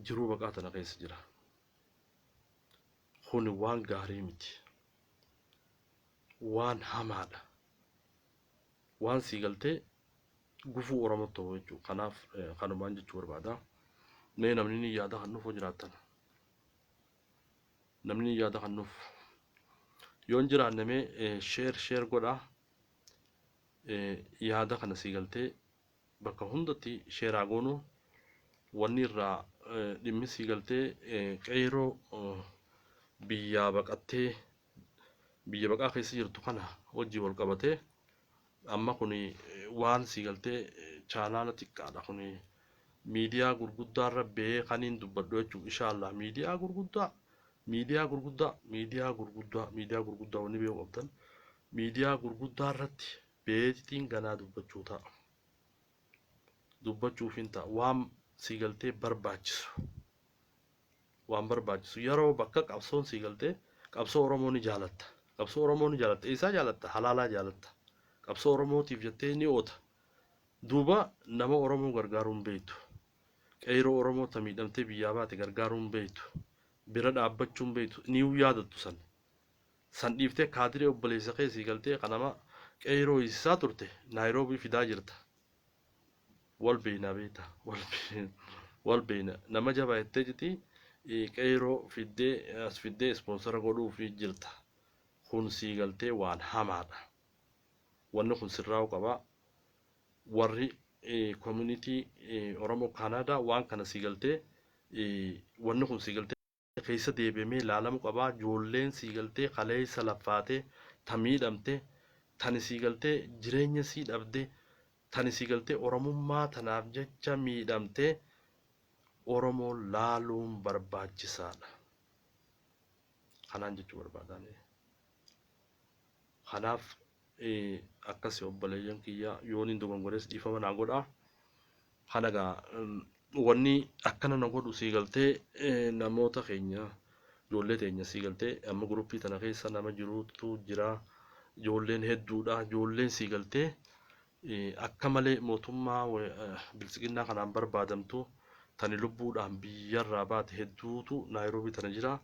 jiruu baqaa tana keessa jira. Kuni waan gaarii miti. Waan hamaadha. Waan sii galtee gufuu Oromoo ta'u jechuudha. Kanaaf kanumaan jechuu barbaada. Mee namni ni yaada kan nuuf jiraattan. Namni ni yaada kan nuuf. Yoo hin jiraanne mee share share godhaa. Yaada kana sii galtee bakka hundatti share goonu. Wanni irraa dhimmi sii galtee qeeroo biyyaa baqattee biyya baqaa keessa jirtu kana wajjin wal qabatee, amma kun waan sii galtee channel xiqqaadha. Kun miidiyaa gurguddaa irra ba'ee kaniin dubbadhu jechuudha. Inshaallah miidiyaa gurguddaa, miidiyaa gurguddaa, miidiyaa gurguddaa, miidiyaa gurguddaa, wanni beeku qabdan miidiyaa gurguddaa irratti beetiin ganaa dubbachuu ta'a. Dubbachuuf hin ta'a waan sii galtee barbaachisu. Waan barbaachisu yeroo bakka qabsoon sii galtee qabsoo Oromoo ni jaalatta. Qabsoo Oromoo ni jaalatta. Eessaa jaalatta? Halaalaa jaalatta. Qabsoo Oromootiif jettee ni oota. Duuba nama Oromoo gargaaruu hin beektu. Qeeroo Oromoo ta miidhamtee biyyaa baate gargaaruu hin beektu. Bira dhaabbachuu hin beektu. Ni yaadattu san. San dhiiftee kaadiree obboleessa kee sii galtee kanama qeeroo hiisisaa turte Naayiroobii fidaa jirta. Wal beeyna beekta. Wal beeyna. Nama jabaa jettee jiti qeeroo fiddee as fiddee sponsor godhuufii jirta. Kun sii galtee waan hamaadha. Wanni kun sirraa'uu qaba. Warri community Oromoo Kaanaadaa waan kana sii galtee wanni kun sii galtee keessa deebi'amee ilaalamu qaba. Ijoolleen sii galtee kaleessa laffaatee ta miidhamte tani sii galtee jireenya sii dhabde tani sii galtee Oromummaa tanaaf jecha miidhamte Oromoo laaluun barbaachisaadha. Kanaan jechuu barbaadaan. Kanaaf akkasi obboleeyyan kiyya, yoon hin dogongores dhiifama naa godhaa. Kana egaa wanni akkana na godhu sii galtee namoota keenya, ijoollee teenya sii galtee amma guruppii tana keessa nama jiruutu jira. Ijoolleen hedduudha. Ijoolleen sii galtee akka malee mootummaa biltsiginnaa kanaan barbaadamtu tani lubbuudhaan biyyarraa baate hedduutu Naayiroobii tana jira.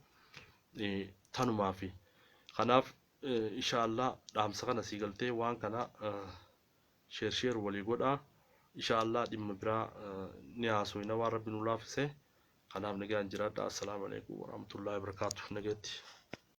Tanumaafi. Kanaaf insha Allah dhaamsa kana sii galtee waan kana share share walii godhaa. Insha Allah dhimma biraa ni haasofna waan Rabbi nu laaffise. Kanaaf nagaan jiraadha. Assalaamu alaikum warahmatullahi wabarakatuh. Nagaatti.